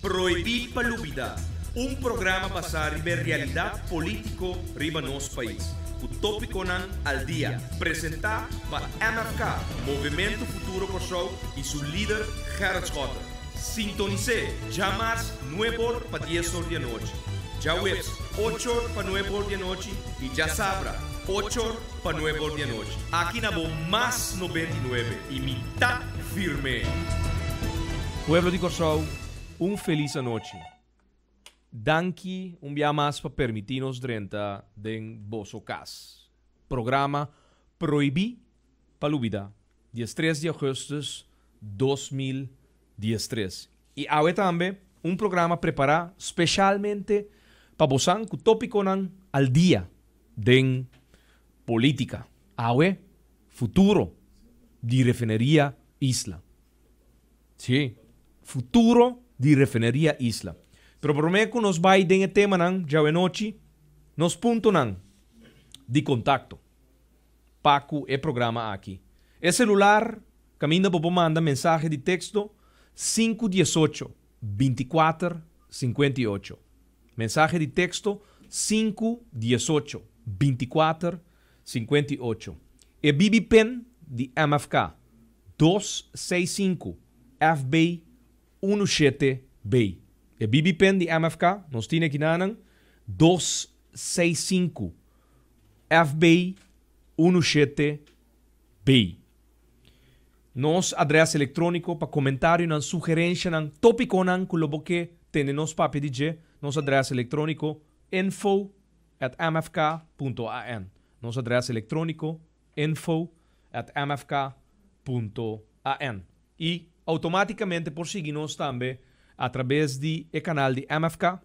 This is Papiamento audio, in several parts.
Prohibí pa Lubidá, un programa basá riba e realidat polítiko riba nos pais, ku tópikonan al dia, presentá pa MFK, Movementu Futuro Kòrsou, i su lider Gerrit Schotte. Sintonis'é djamars nueb'or pa dies'or di anochi, djaweps och'or pa nueb'or di anochi i djasabra och'or pa nueb'or di anochi. Aki na bo Mas 99 i mi ta firm'é! Pueblo di Kòrsou, un felis anochi. Danki un bia mas pa permití nos drenta den boso kas. Programa Prohibí pa Lubidá, 13 di augustus 2013. I awe tambe un programa prepará speshalmente pa bosan ku tópikonan al dia den polítika. Awe, futuro di Refineria Isla. Sí, futuro di Refineria Isla. Pero promé ku nos bai den e temanan djawe nochi, nos puntonan di kontakto pa ku e programa aki. E selular, kaminda bo por manda mensahe di teksto, 518 24 58. Mensahe di teksto 518 24 58. E BB Pin di MFK 265 FB 17B. E BB Pin di MFK, nos tin aki nan 265 FB 17B. Nos adrès elektróniko pa komentarionan, sugerensianan, tópikonan ku lo bo ke tende nos papia di dje, nos adrès elektróniko info@mfk.an. Nos adrès elektróniko info@mfk.an. I outomátikamente por sigui nos tambe a traves di e kanal di MFK,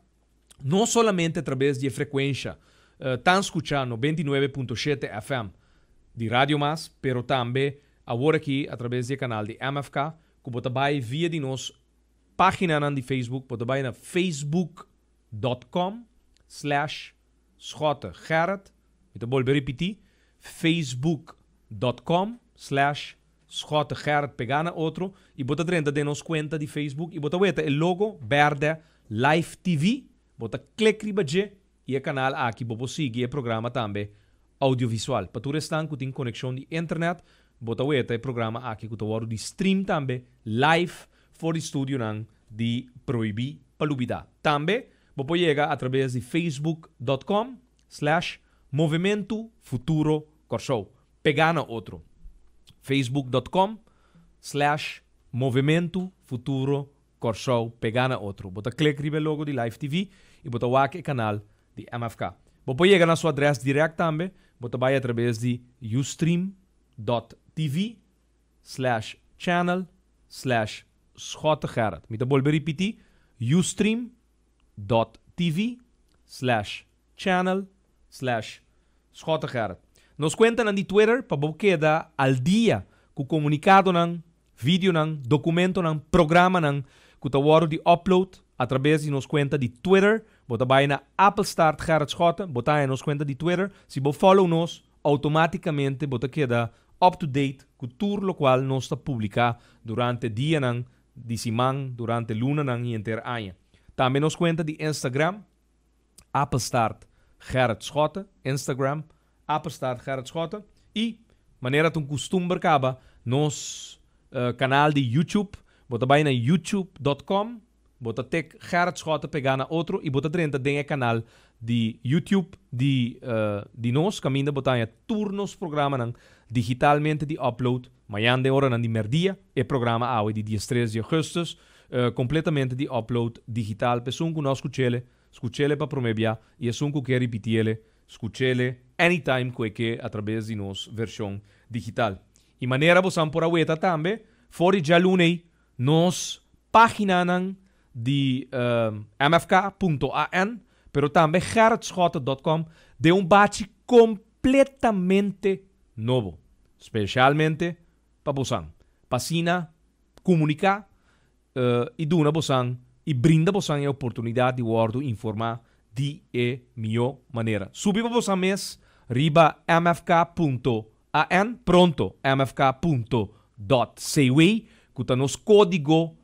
no solamente a traves di e frekuensia tan skuchá 99.7 FM di Radio Mas, pero tambe awor aki a traves di e kanal di MFK, ku bo ta bai via di nos páginanan di Facebook, bo ta bai na facebook.com/SchotteGerrit. Mi ta bolbe ripití, facebook.com/SchotteGerrit pegá na otro i bo ta drenta den nos kuenta di Facebook i bo ta weta e logo bèrdè Live TV, bo ta klik riba dje i e kanal aki bo por sigui e programa tambe audiovisual. Pa tur esnan ku tin konekshon di internet, bo ta weta e programa aki ku ta wòrdu di stream tambe live for di studionan di Prohibí pa Lubidá. Tambe bo por yega a traves di facebook.com/movementufuturo Kòrsou. Pegá na otro. facebook.com/movementufuturo Kòrsou pegá na otro. Bo ta klik riba e logo di Live TV i bo ta wak e kanal di MFK. Bo por yega na su adrès dirèkt tambe, bo ta bai a traves di ustream.tv/channel/schottegerrit. Mi ta bolbe ripití, ustream.tv/channel/schottegerrit. Nos kuentanan di Twitter pa bo keda al dia ku komunikadonan, videonan, dokumentonan, programanan ku ta wòrdu di upload a traves di nos kuenta di Twitter. Bo ta bai na @GerritSchotte, bo ta haña nos kuenta di Twitter. Si bo follow nos, outomátikamente bo ta keda up to date ku tur lokual nos ta publiká durante dianan di siman, durante lunanan i henter aña. Tambe nos kuenta di Instagram, @GerritSchotte, Instagram, @GerritSchotte. I manera ta un kustumber kaba, nos kanal di YouTube, bo ta bai na youtube.com, bo ta tek Gerrit Schotte pegá na otro i bo ta drenta den e kanal di YouTube di di nos, kaminda bo ta haña tur nos programanan digitalmente di upload mañan den oranan di mèrdia, e programa awe di 13 di augustus, kompletamente di upload digital pa esun ku no a skuch'ele, skuch'ele pa promé bia i esun ku ke ripiti'ele, skuch'ele anytime ku e ke a traves di nos vershon digital. I manera bosan por a weta tambe, for di djaluna ei nos páginanan di mfk.an, pero tambe gerritschotte.com den un bachi kompletamente nobo, spesialmente pa bosan, pa asina komuniká i duna bosan i brinda bosan e oportunidat di wòrdu informá di e mihó manera. Subi pa bosan mes riba mfk.an, pronto mfk.cw, ku ta nos kódigo.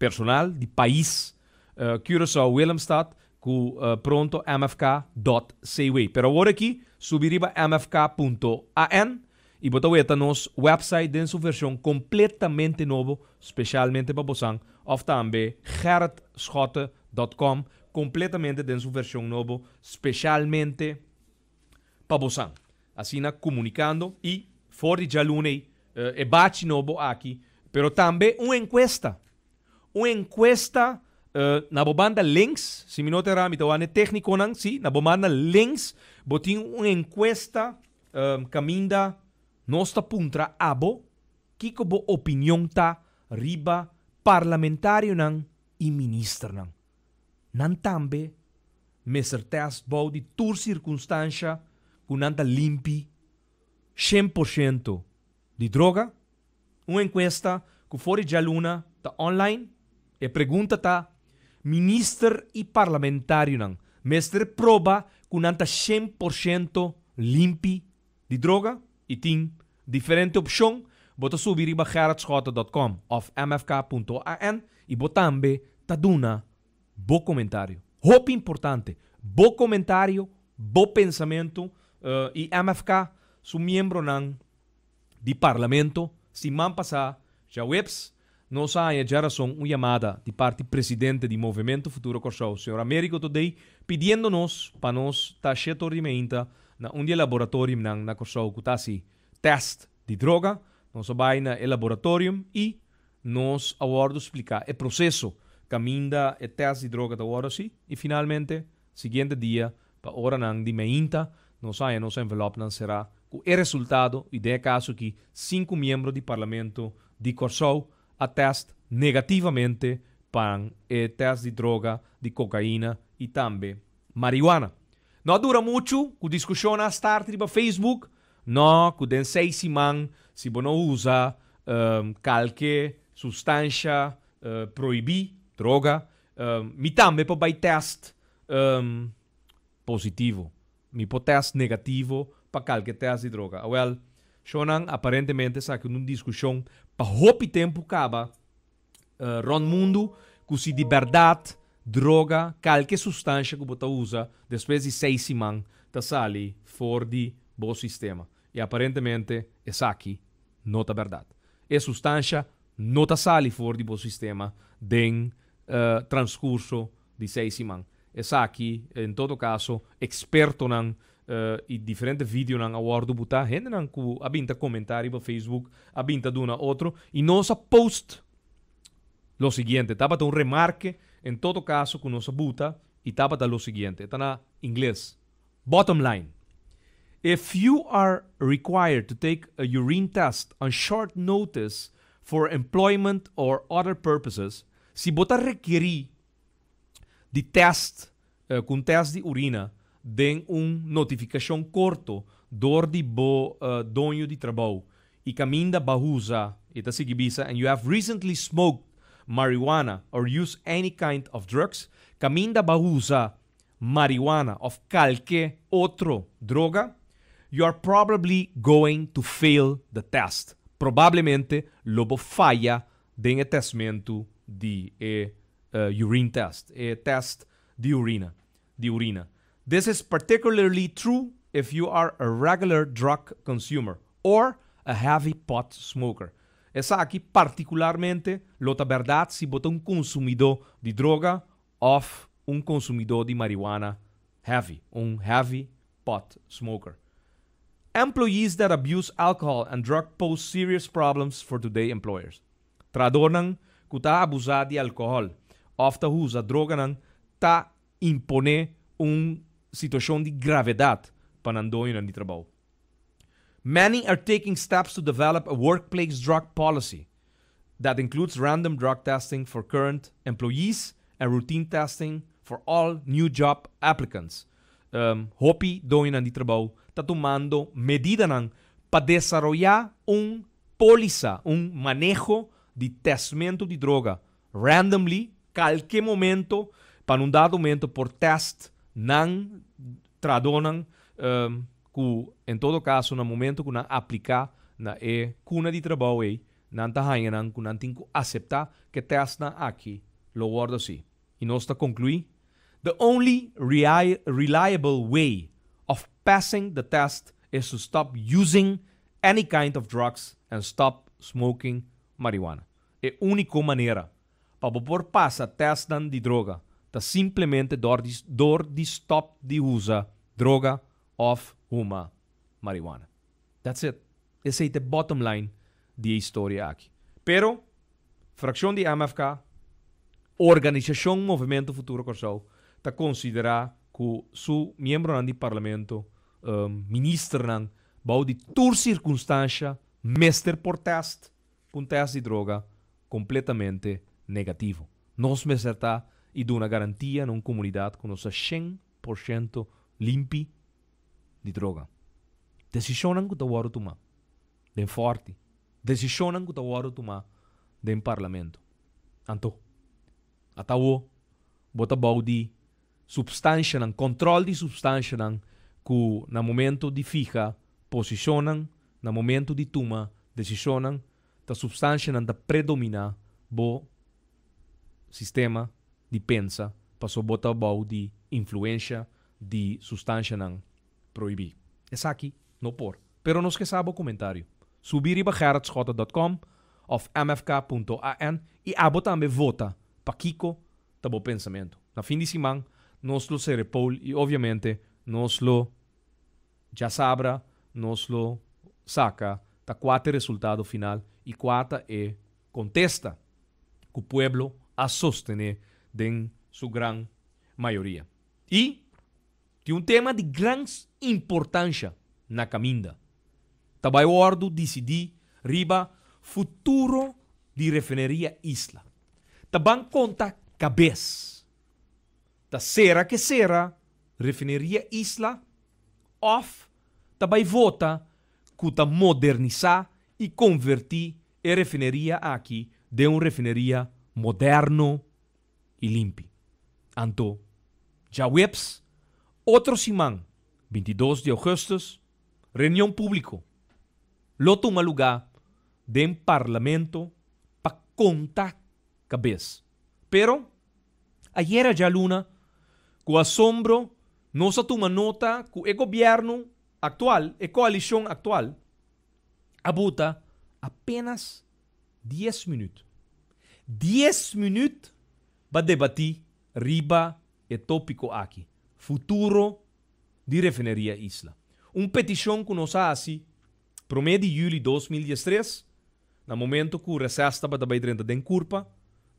Personal di pais Curaçao Willemstad ku pronto mfk.cw. Pero awor aki subi riba mfk.an i bo ta weta nos website den su vershon kompletamente nobo spesialmente pa bosan òf tambe gerritschotte.com kompletamente den su vershon nobo spesialmente pa bosan. Asina komunikando i for di djaluna ei e bachi nobo aki pero tambe un enkuesta. Un enkuesta na bo banda links, si mi no ta erá mi ta wak na e téknikonan, si, na bo banda links bo tin un enkuesta kaminda nos ta puntra abo kiko bo opinion ta riba parlamentarionan i ministernan. Nan tambe mester tèst bou di tur sirkunstansha ku nan ta limpi 100% di droga? Un enkuesta ku for di djaluna ta online. E pregunta ta, Minister i parlamentarionan mester proba ku nan ta 100% limpi di droga? I tin diferente opshon. Bo ta subi riba gerritschotte.com òf mfk.an i bo tambe ta duna bo komentario. Hopi importante, bo komentario, bo pensamentu i MFK su miembronan di Parlamento. Siman pasá djaweps nos a haña djarason un yamada di parti presidente di Movemento Futuro Kòrsou, señor Americo Thodé, pidiendo nos pa nos ta shetor di meinta na un di e laboratoriumnan na Kòrsou ku ta hasi tèst di droga. Nos a bai na e laboratorium i nos a wòrdu spliká e proseso kaminda e tèst di droga ta wòrdu hasi i finalmente siguiente dia pa oranan di meinta nos a haña nos envelòpnan será ku e resultado i den e kaso aki sinku miembro di Parlamento di Kòrsou a tèst negativamente pa e tèst di droga di kokaina i tambe marihuana. No a dura muchu ku diskushon a start riba Facebook, no ku den seis siman si bo no usa kalke sustansha prohibí, droga, mi tambe por bai tèst positivo. Mi por tèst negativo pa kalke tèst di droga. Awèl, shownan aparentemente esaki un diskushon pa hopi tempu kaba rònt mundu ku si di bèrdat droga, kalke sustansha ku bo ta usa despues di seis siman ta sali for di bo sistema. I aparentemente esaki no ta bèrdat. E sustansha no ta sali for di bo sistema den transkurso di seis siman. Esaki, en todo kaso, ekspertonan i diferente videonan a wòrdu butá. Hendenan ku a bin ta komentá riba Facebook a bin ta duna otro i nos a post lo siguiente. Tabata un remarke, en todo kaso, ku nos a buta i tabata lo siguiente. E ta na ingles. Bottom line, If you are required to take a urine test on short notice for employment or other purposes, si bo ta rekerí di tèst ku un tèst di urina den un notifikashon korto dor di bo doño di trabou i kaminda bo a usa, e ta sigui bisa, and you have recently smoked marijuana or used any kind of drugs, kaminda bo a usa marihuana òf kalke otro droga, you are probably going to fail the test. Probablemente lo bo faya den e tèstmentu di e urine test, e tèst di urina, di urina. This is particularly true if you are a regular drug consumer or a heavy pot smoker. Esaki partikularmente lo ta bèrdat si bo ta un konsumidó di droga òf un konsumidó di marihuana heavy, un heavy pot smoker. Employees that abuse alcohol and drug pose serious problems for today employers. Trahadornan ku ta abusá di alkohòl òf ta usa droganan ta imponé un situashon di gravedat pa nan doñonan di trabou. Many are taking steps to develop a workplace drug policy that includes random drug testing for current employees and routine testing for all new job applicants. Hopi doñonan di trabou ta tumando medidanan pa desaroyá un pólisa, un maneho di tèstmentu di droga randomly, kalke momento, pa na un dado momento por tèst nan trahadónan ku en todo kaso na momento ku nan apliká na e kuna di trabou ei. Nan ta haña nan ku nan tin ku aseptá ku e tèstnan aki lo wòrdu hasi. I nos ta konkluí, The only reliable way of passing the test is to stop using any kind of drugs and stop smoking marihuana. E úniko manera pa bo por pasa tèstnan di droga ta simplemente dor di dor di stòp di usa droga òf huma marihuana. That's it. Esei ta e bottom line di e historia aki. Pero, frakshon di MFK, Organisashon Movementu Futuro Kòrsou, ta konsiderá ku su miembronan di parlamento, ministernan, bou di tur sirkunstansha mester por tèst ku un tèst di droga kompletamente negativo. Nos mester ta i duna garantia na un komunidat ku nos ta 100% limpi di droga. Desishonnan ku ta wòrdu tumá den Fòrti, desishonnan ku ta wòrdu tumá den Parlamento. Anto, ata awo bo ta bou di supstanshanan, kòntròl di supstanshanan ku na momento di fiha posishonnan, na momento di tuma desishonnan, ta supstanshanan ta predominá bo sistema di pensa pasobra bo ta bou di influensha di sustanshanan prohibí. Esaki no por. Pero nos ke sa bo komentario. Subi riba gerritschotte dot com òf mfk punto an i abo tambe vota pa kiko ta bo pensamentu. Na fin di siman nos lo sere poll i obviamente nos lo djasabra nos lo saka ta kua ta e resultado final i kua ta e kontesta ku pueblo a sostené den su gran mayoria. I tin un tema di gran importansha na kaminda. Ta bai wòrdu disidí riba futuro di Refineria Isla. Ta ban konta kabes. Ta sera ke sera Refineria Isla òf ta bai vota ku ta modernisá i konvertí e refineria aki den un refineria moderno i limpi. Anto, djaweps, otro siman, 22 di ougùstùs, reunion públiko lo tuma lugá den Parlamento pa konta kabes. Pero, ayera djaluna, ku asombro nos a tuma nota ku e gobièrnu aktual, e koalishon aktual, a buta apenas dies minüt. Dies minüt pa debatí riba e tópiko aki, futuro di Refineria Isla. Un petishon ku nos a hasi promé di yüli 2013, na momento ku reses tabata bai drenta den kurpa,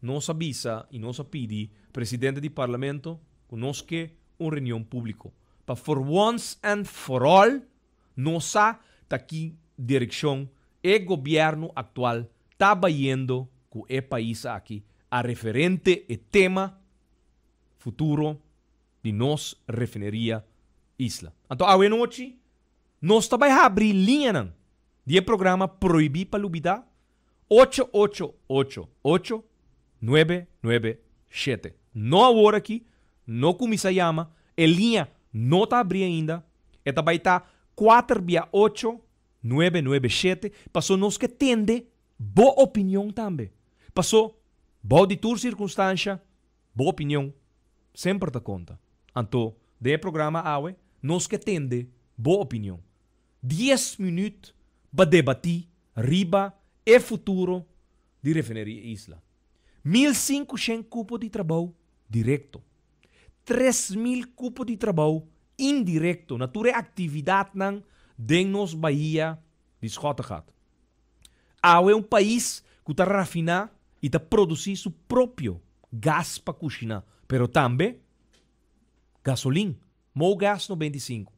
nos a bisa i nos a pidi presidente di parlamento ku nos ke un reunion públiko pa for once and for all Nos sa ta ki direkshon e gobièrnu aktual ta bayendo ku e pais aki a referente e tema futuro di nos refineria Isla. Anto awe nochi nos ta bai habri liñanan di e programa Prohibí pa Lubidá ocho ocho ocho ocho nuebe nuebe shete. No awor aki, no kuminsá yama, e liña no ta abrí ainda, e ta bai ta kuater bia ocho nuebe nuebe shete, paso nos ke tende bo opinion tambe. Paso bou di tur sirkunstansha bo opinion semper ta konta. Anto den e programa awe nos ke tende bo opinion. Dies minüt pa debatí riba e futuro di Refineria Isla. 1500 kupo di trabou direkto, 3000 kupo di trabou indirekto na tur e aktividatnan den nos bahia di Schottegat. Awe un pais ku ta rafiná i ta produsí su propio gas pa kushiná, pero tambe gasolin. Mogas 95.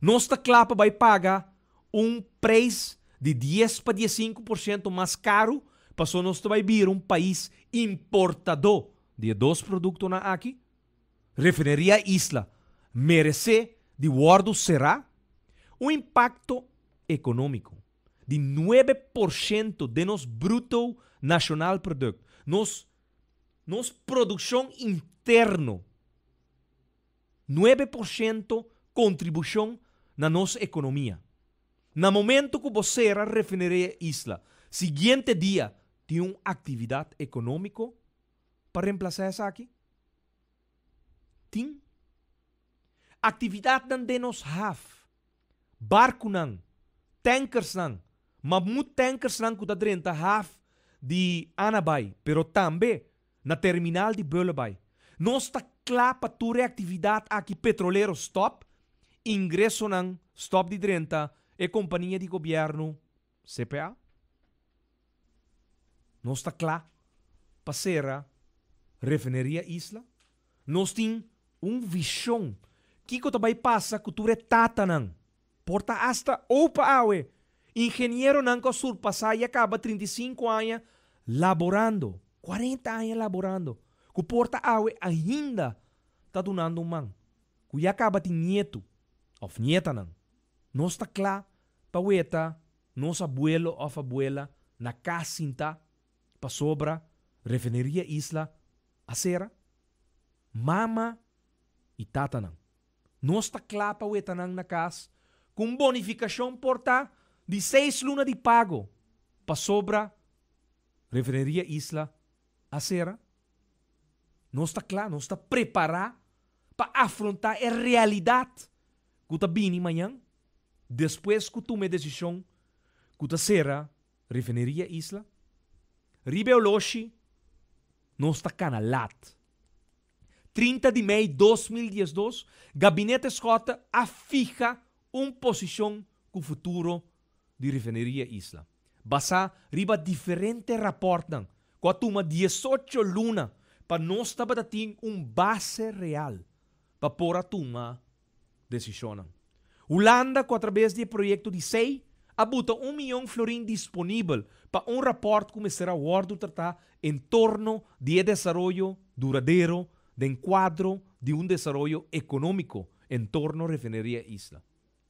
Nos ta kla pa bai paga un preis di 10 pa 15% mas karu paso nos ta bai bira un pais importadó di e dos produktonan aki? Refineria Isla meresé di wòrdu será? Un impakto ekonómiko di 9% den nos bruto nashonal produkt, nos nos produkshon interno. 9% kontribushon na nos ekonomia. Na momento ku bo sera Refineria Isla, Siguiente dia tin un aktividat ekonómiko pa remplasá esaki? Tin. Aktividatnan den nos haf, barkunan, tankersnan, mamut tankersnan ku ta drenta haf di Annabaai, pero tambe na terminal di Bullenbaai. Nos ta kla pa tur e aktividat aki petrolero stòp, ingresonan stòp di drenta e kompania di gobièrnu CPA. Nos ta kla pa sera Refineria Isla. Nos tin un vishon kiko ta bai pasa ku tur e tatanan, por ta asta opa awe, ingenieronan ku a surpasá i a kaba 35 aña laborando, 40 aña laborando, ku por ta awe ainda ta dunando un man, ku ya kaba tin nietu òf nietanan. Nos ta kla pa weta nos abuelo òf abuela na kas sintá pasobra Refineria Isla a sera? Mama i tatanan, nos ta kla pa weta nan na kas ku un bonifikashon por ta di seis luna di pago pasobra Refineria Isla a sera? Nos ta kla, nos ta prepará pa afrontá e realidat ku ta bini mañan despues ku tuma e desishon ku ta sera Refineria Isla? Riba e oloshi nos ta kana lat. 30 di mei 2012 Gabinete Schotte a fiha un posishon ku futuro di Refineria Isla, basá riba diferente rapòrtnan ku a tuma 18 luna pa nos tabata tin un base real pa por a tuma desishonnan. Hulanda ku atrabes di e proyekto di sei a buta un miyon florin disponibel pa un rapòrt ku mester a wòrdu tratá en torno di e desaroyo duradero den kuadro di un desaroyo ekonómiko en torno Refineria Isla.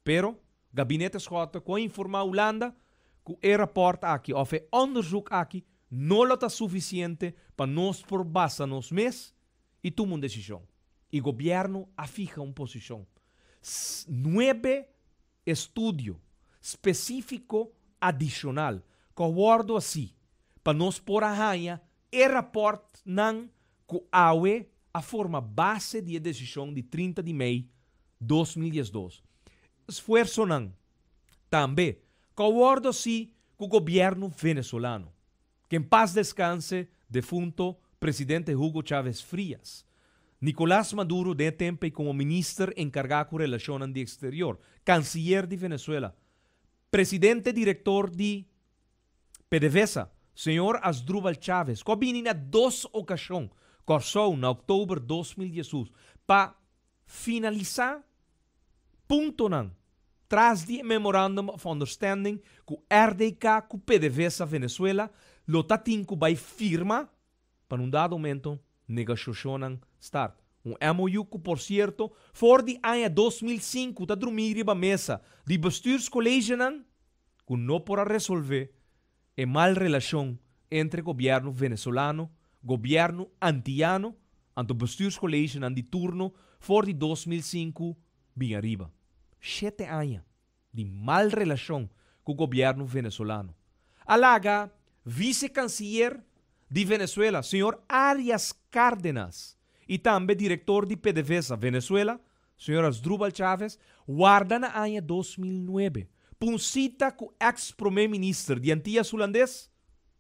Pero, Gabinete Schotte ku a informá Hulanda ku e rapòrt aki òf e òndersuk aki no lo ta sufisiente pa nos por basa nos mes i tuma un desishon. I gobièrnu a fiha un posishon. Nuebe estudio spesífiko adishonal ku a wòrdu hasí pa nos por a haña e rapòrtnan ku awe a forma base di e desishon di 30 di mei 2012. Esfuersonan tambe ku a wòrdu hasí ku gobièrnu venezolano. Que en paz descanse defunto presidente Hugo Chávez Frías. Nicolás Maduro den e tempu ei komo minister enkargá ku relashonnan di eksterior, kansiyer di Venezuela, presidente direktor di PDVSA, señor Asdrúbal Chávez, ku a bini na dos okashon Kòrsou na òktober 2018 pa finalisá puntonan tras di e Memorandum of Understanding ku RDK ku PDVSA Venezuela lo ta tin ku bai firma pa na un dado momento negashoshonan start. Un MOU ku por sierto for di aña 2005 ta drumí riba mesa di bestuurscollegenan ku no por a resolvé e mal relashon entre gobièrnu venezolano, gobièrnu antiyano anto bestuurscollegenan di turno for di 2005 bin ariba. 7 aña di mal relashon ku gobièrnu venezolano. A laga vice-canciller di Venezuela, señor Arias Cárdenas, i tambe direktor di PDVSA Venezuela, señor Asdrúbal Chávez, warda na aña 2009 pa un sita ku ex-prome minister di Antillas Hulandes,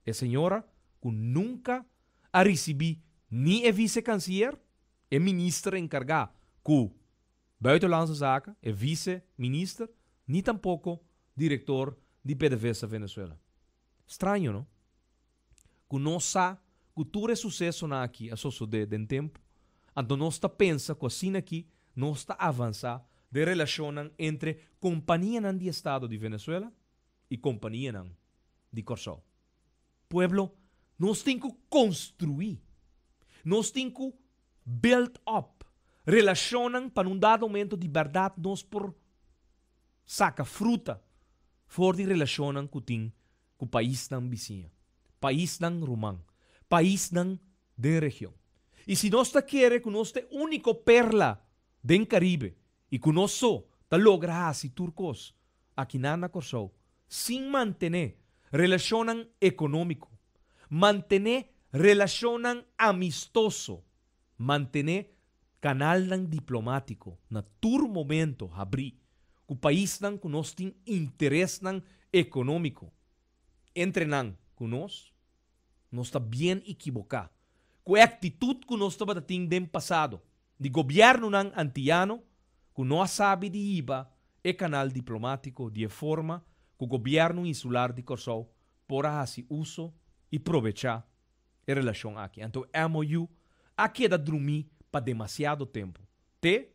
e señora ku nunka a risibí ni e vice-canciller, e minister enkargá ku Buitenlandse Zaken, e vice-minister, ni tampoko direktor di PDVSA Venezuela. Straño, no? Ku nos sa ku tur e susesonan aki a sosodé den tempu, anto nos ta pensa ku asina aki nos ta avansá den relashonnan entre kompanianan di estado di Venezuela i kompanianan di Kòrsou. Pueblo, nos tin ku konstruí, nos tin ku build up relashonnan pa na un dado momento di bèrdat nos por saka fruta for di relashonnan ku tin ku paisnan bisiña, paisnan ruman, paisnan den region. I si nos ta kere ku nos ta e úniko perla den Karibe i ku nos so ta logra hasi tur kos akinan na Kòrsou sin mantené relashonnan ekonómiko, mantené relashonnan amistoso, mantené kanalnan diplomátiko na tur momento habrí ku paisnan ku nos tin interesnan ekonómiko entre nan ku nos, nos ta bien ekiboká ku e aktitut ku nos tabata tin den pasado di gobièrnunan antiyano ku no a sabi di hiba e kanal diplomátiko di e forma ku gobièrnu insular di Kòrsou por a hasi uso i probechá e relashon aki. Anto e MOU a keda drumí pa demasiado tempu, te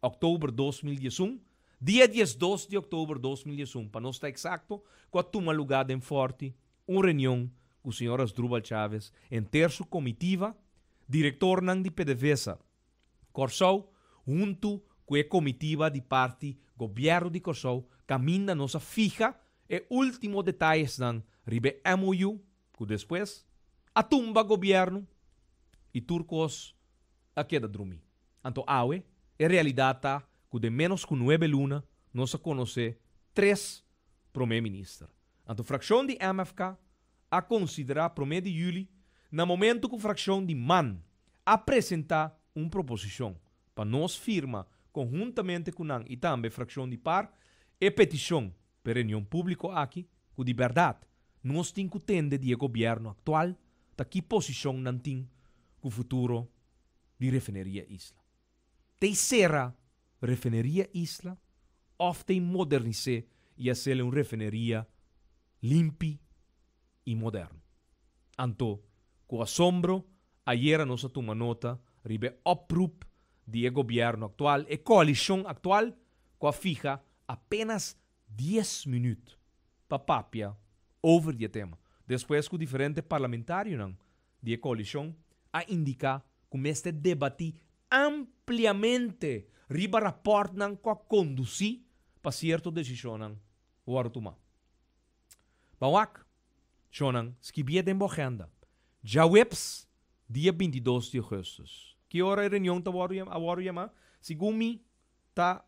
òktober 2011, dia 12 di òktober 2011 pa nos ta eksakto, ku a tuma lugá den Fòrti un reunion ku señor Asdrubal Chavez henter su komitiva, direktornan di PDVSA Kòrsou huntu ku e komitiva di parti Gobièrnu di Kòrsou kaminda nos a fiha e último detayesnan riba e MOU ku despues a tumba gobièrnu i tur kos a keda drumí. Anto awe e realidat ta ku den ménos ku nuebe luna nos a konosé tres promé minister. Anto frakshon di MFK a konsiderá promé di yüli na momentu ku frakshon di man a presentá un proposishon pa nos firma konhuntamente ku nan i tambe frakshon di par e petishon p'e reunion públiko aki ku di bèrdat nos tin ku tende di e gobièrnu aktual ta ki posishon nan tin ku futuro di Refineria Isla. T'ei sera Refineria Isla òf t'ei modernis'é i hasel'e un refineria limpi i moderno? Anto, ku asombro, ayera nos a tuma nota riba e oproep di e gobièrnu aktual, e koalishon aktual, ku a fiha apenas dies minüt pa papia over di e tema, despues ku diferente parlamentarionan di e koalishon a indiká ku mester debatí ampliamente riba rapòrtnan ku a kondusí pa sierto desishonnan wòrdu tumá. Ban wak, shonnan, skibié den bo agenda, djaweps dia 22 di ougùstùs. Ki ora e reunion ta wòrdu a wòrdu yamá? Segun mi ta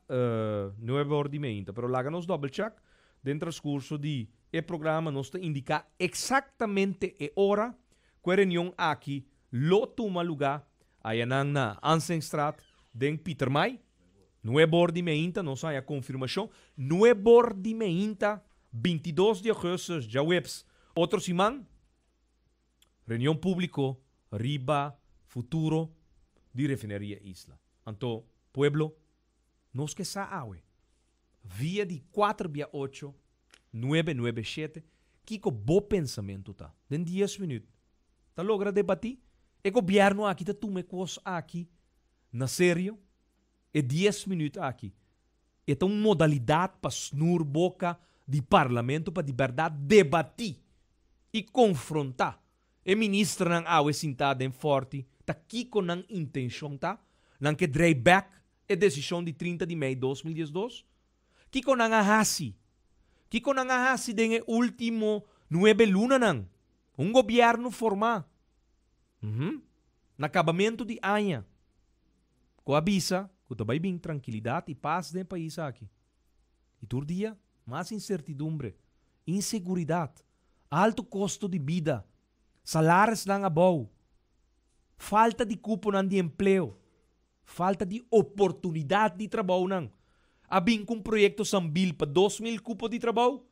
nuebe or di meinta, pero laga nos double check, den transcurso di e programa nos ta indica exactamente e ora cu e reunion aki lo tuma luga ayanan na Ansenstraat den Pietermaai. Nuebe or di meinta nos haya confirmacion, nuebe or di meinta, 22 di augustus, djaweps, otro siman. Reunion publico riba futuro di Refineria Isla. Anto, pueblo, nos ke sa awe, via di kuater bia ocho, nuebe nuebe shete, kiko bo pensamentu ta? Den dies minuut ta logra debatí? E gobierno aki ta tuma e kos aki na serio? E dies minuut aki e ta un modalidat pa snur boka di parlamento pa di bèrdat debatí i konfrontá e ministernan awe sintá den Fòrti ta kiko nan intenshon ta? Nan ke drei bèk e desishon di 30 di mei 2012? Kiko nan a hasi? Kiko nan a hasi den e último nuebe lunanan? Un gobièrnu formá na kabamentu di aña Ku a bisa ku ta bai bin trankilidat i pas den e pais aki. I tur dia mas insertidumbre, inseguridat, altu kosto di bida, salarisnan abou, falta di kuponan di empleo, falta di oportunidat di trabounan. A bin ku un proyekto Sambil pa 2000 kupo di trabou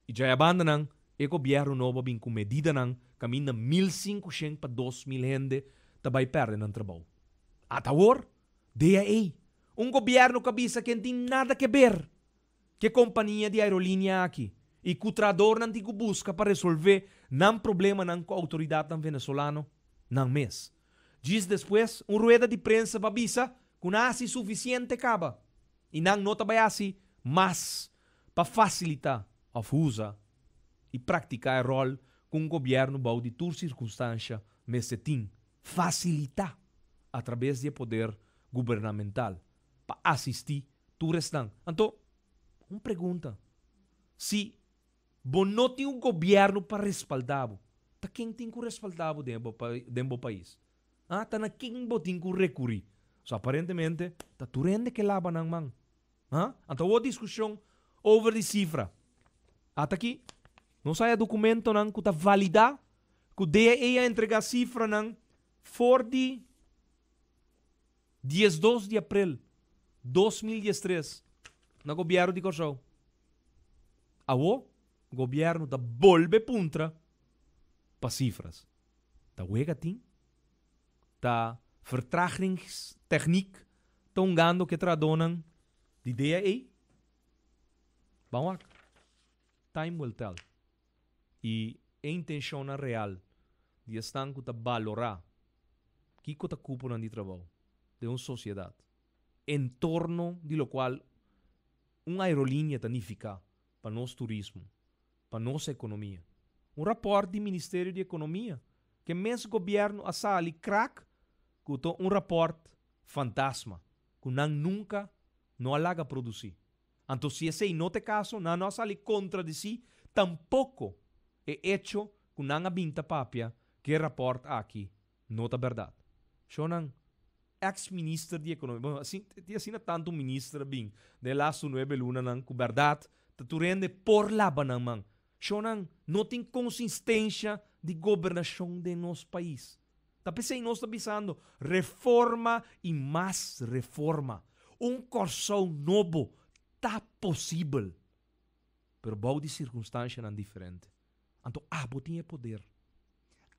i djaya bandanan e gobièrnu nobo a bin ku medidanan kaminda 1500 pa 2000 hende ta bai pèrdè nan trabou. Ata awor, DAE, un gobièrnu ku a bisa ke n'tin nada ke ber ku e kompania di aerolínea aki i ku trahadornan tin ku buska pa resolvé nan problemanan ku outoridatnan venezolano nan mes. Djis despues, un rueda di prensa pa bisa ku nan a hasi sufisiente kaba i nan no ta bai hasi mas pa fasilitá òf usa i praktiká e ròl ku un gobièrnu bou di tur sirkunstansha mester tin. Fasilitá atrabes di e poder gubernamental pa asistí tur esnan. Anto, un pregunta, si bo no tin un gobièrnu pa respaldá bo, ta ken tin ku respaldá bo den den bo pais? Ah, ta na ken bo tin ku rekurí? So aparentemente ta tur hende ke laba nan man. Ah, anto awor diskushon over di sifra. Ata aki. Nos a haya documentonan cu ta valida cu DAE a entrega cifranan for di 12 di april 2013 na gobierno di Corsou. Awo gobierno ta bolbe puntra pa cifras. Ta wega tin? Ta vertragingstechniek ta hungando cu e trahadornan di DAE? Ban wak. Time will tell. Y e intencionnan real di esnan cu ta balora kico ta cuponan di trabou den un sociedad en torno di locual un aerolinea ta nifica pa nos turismo, pa nos economia. Un rapport di Ministerio di Economia cu e mes gobierno a sali krak cu ta un rapport fantasma cu nan nunca no a laga produci. Anto si esey no ta e caso, nan no a sali contradeci tampoco e hecho cu nan a bin ta papia cu e rapport aki no ta berdad. Shownan, ex minister di economia, bueno, asina, tin asina tanto minister a bin den e lastu nuebe lunanan cu berdad ta tur hende por laba nan man. Shownan, no tin consistencia di gobernacion den nos pais. Ta p'esei nos ta bisando reforma i mas reforma. Un Kòrsou nobo ta posibel, pero bou di sirkunstanshanan diferente. Anto abo tin e poder.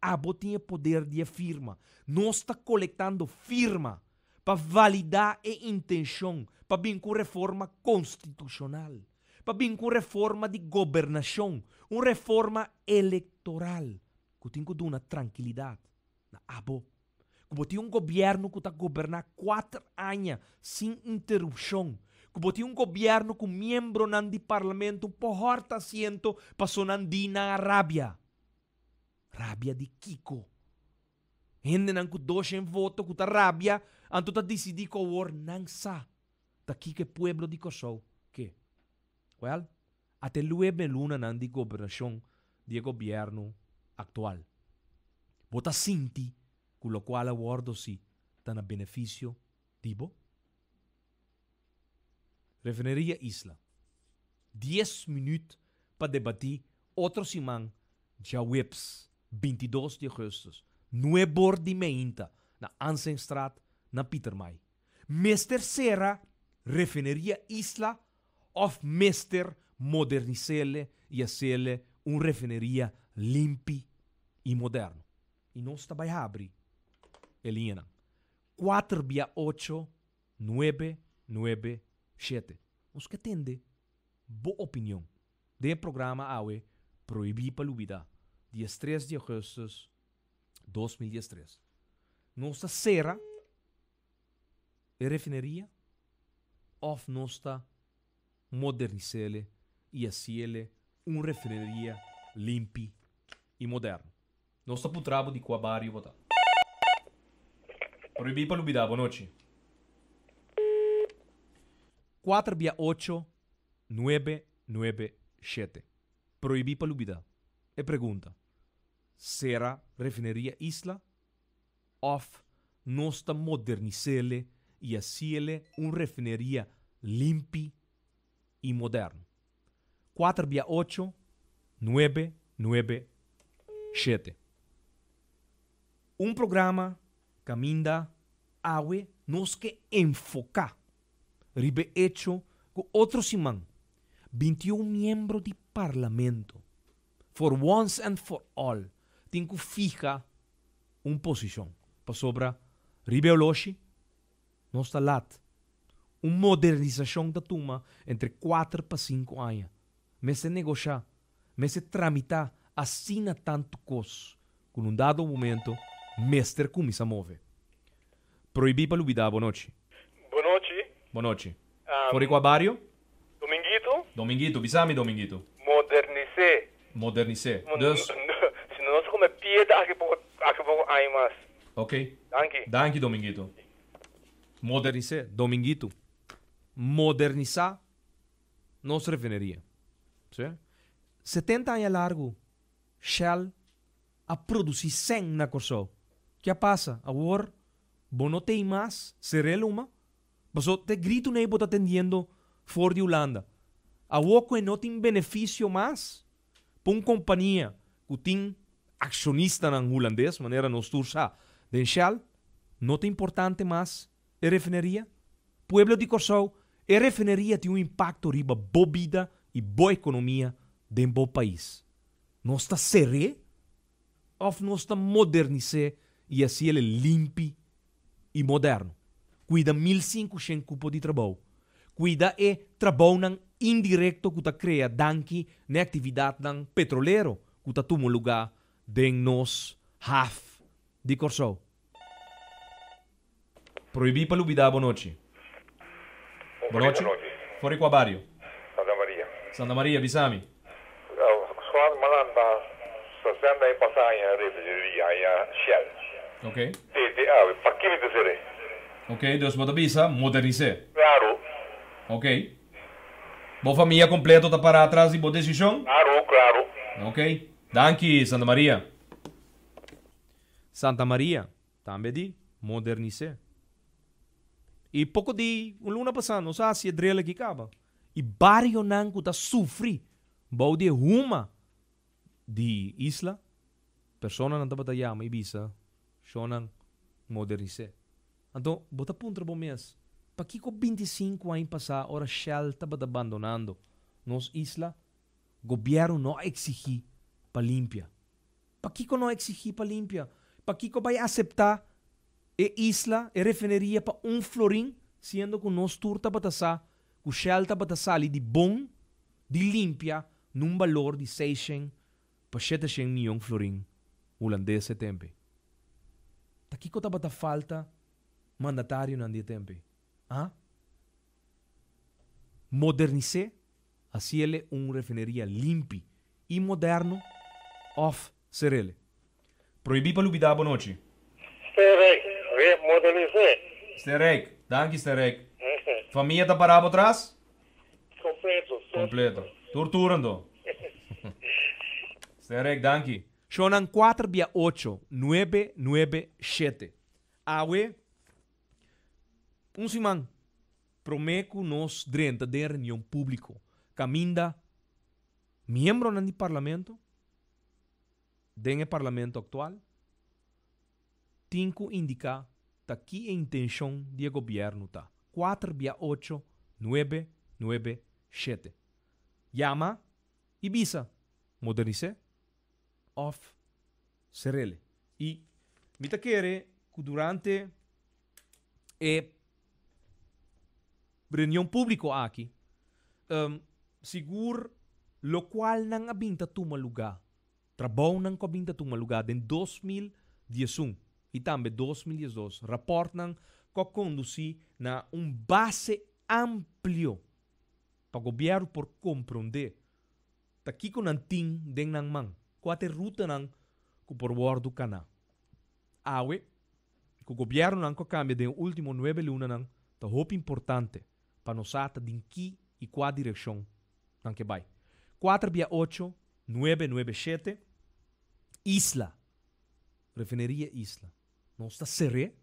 Abo tin e poder di e firma. Nos ta kolektando firma pa validá e intenshon pa bin ku un reforma konstitushonal, pa bin ku un reforma di gobernashon, un reforma elektoral. Ku tin ku duna trankilidat na abo. Ku bo tin un gobièrnu ku ta goberná kuater aña sin interupshon. Ku bo tin un gobièrnu ku miembronan di parlamento por hòrta asiento paso nan di nan a rabia. Rabia di kiko? Hendenan ku doshen voto ku ta rabia anto ta disidí ku awor nan sa ta kiko e pueblo di Kòrsou ke. Wèl, ata e luebe lunanan di gobernashon di e gobièrnu aktual. Bo ta sinti ku lokual a wòrdu si ta na benefisio di bo? Refineria Isla, dies minüt pa debatí otro siman djaweps 22 di ougùstùs, nuebor di meinta na Ansenstraat na Pietermaai. Mester sera Refineria Isla òf mester modernis'ele i hasiele un refineria limpi i moderno. I nos ta bai habri e liñanan kuater bia ocho nuebe nuebe shete. Nos ke tende bo opinion den e programa awe Prohibí pa Lubidá, 13 di augustus 2013. Nos ta sera e refineria of nos ta modernis'ele y haciele un refineria limpi y moderno? Nos ta puntra bo di cua bario bo ta. Prohibí pa lubida. Bo nochi. Cuater bia ocho nuebe nuebe shete. Prohibí pa lubida. E pregunta, Sera refineria Isla Òf nos ta modernis'ele i hasiele un refineria limpi i moderno. Kuater bia ocho, nuebe, nuebe, shete. Un programa kaminda awe nos ke enfoká riba e echo ku otro siman 21 miembro di Parlamento for once and for all tin ku fiha un posishon, pasobra riba e oloshi nos ta lat. Un modernisashon ta tuma entre kuater pa sinku aña. Mester negoshá, mester tramitá asina tantu kos ku na un dado momento mester kuminsá move. Prohibí pa lubidá. Bonochi. Bonochi. Bonochi. For di kua bario? Dominguito. Dominguito, bisa mi Dominguito. Modernis'é. Modernis'é. Dus. Si no nos ta come piedra aki poko aki poko aña mas. Ok. Danki. Danki Dominguito. Modernis'é. Dominguito. Modernisá nos refineria. Si. 70 aña largu Shell a produsí sèn na Kòrsou. Ke a pasa? Awor bo no tei mas ser'é luma? Paso te gritu nei bo ta tendiendo for di Hulanda. Awor ku e no tin benefisio mas? Pa un kompania ku tin akshonistanan hulandes, manera nos tur sa, den Shell, no ta importante mas e refineria? Pueblo di Kòrsou, e refineria tin un impakto riba bo bida i bo ekonomia den bo pais. Nos ta ser'é òf nos ta modernis'é i hasiel e limpi i moderno? Kuida 1500 kupo di trabou. Kuida e trabounan indirekto ku ta krea danki na e aktividatnan petrolero ku ta tuma lugá den nos haf di Kòrsou. Prohibí pa lubidá bo nochi. Bo nochi. For di kua bario? Santa Maria. Santa Maria, bisa mi. Squad malanta 60 aña pasa aña refineria aña Shell. Ok. Tete awe, paki mi ta ser'é? Ok, dus bo ta bisa modernis'é. Claro. Ok. Bo famia completo ta para atras di bo desishon? Claro, claro. Ok. Danki, Santa Maria. Santa Maria. Tambe di modernis'é. I poko di un luna pasá nos a hasi e drel aki kaba. I barionan ku ta sufri bou di e huma di isla, personanan tabata yama i bisa, Shonnan, modernis'é. Anto bo ta puntra bo mes, pakiko 25 aña pasá ora Shell tabata bandonando nos isla, gobièrnu no a eksigí pa limpia? Pakiko no exigi pa limpia? Pakiko bai acepta e isla, e refineria pa un florin, siendo cu nos tur tabata sa cu Shell tabata sali di bon di limpia nun balor di 600 pa 700 miyon florin hulandes e tempe? Ta kiko tabata falta mandatarionan di e tempe? Ah? Modernis'é, hasiele un refineria limpi i moderno òf serele. Prohibí pa lubidá bo nochi. Sterrijk, re modernis'é. Sterrijk, danki Sterrijk. Famia ta pará bo tras? Kompleto. Kompleto. Tur tur anto. Sterrijk, danki. Shownan kuater bia ocho, nuebe, nuebe, shete. Awe, un siman promé ku nos drenta den reunion públiko kaminda miembronan di parlamento den e parlamento aktual tin ku indiká ta ki e intenshon di e gobièrnu ta. Kuater bia ocho, nuebe, nuebe, shete. Yama i bisa modernis'é òf ser'el. I mi ta kere ku durante e reunion públiko aki, sigur lokualnan a bin ta tuma lugá, trabounan ku a bin ta tuma lugá den 2011 i tambe 2012, rapòrtnan ku a kondusí na un base amplio pa gobièrnu por komprondé ta kiko nan tin den nan man, kua ta e rutanan ku por wòrdu kaná. Awe, ku gobièrnunan ku a kambia den e último nuebe lunanan ta hopi importante pa nos sa ta den ki i kua direkshon nan ke bai. Kuater bia ocho, nuebe nuebe shete, Isla, Refineria Isla. Nos ta ser'é,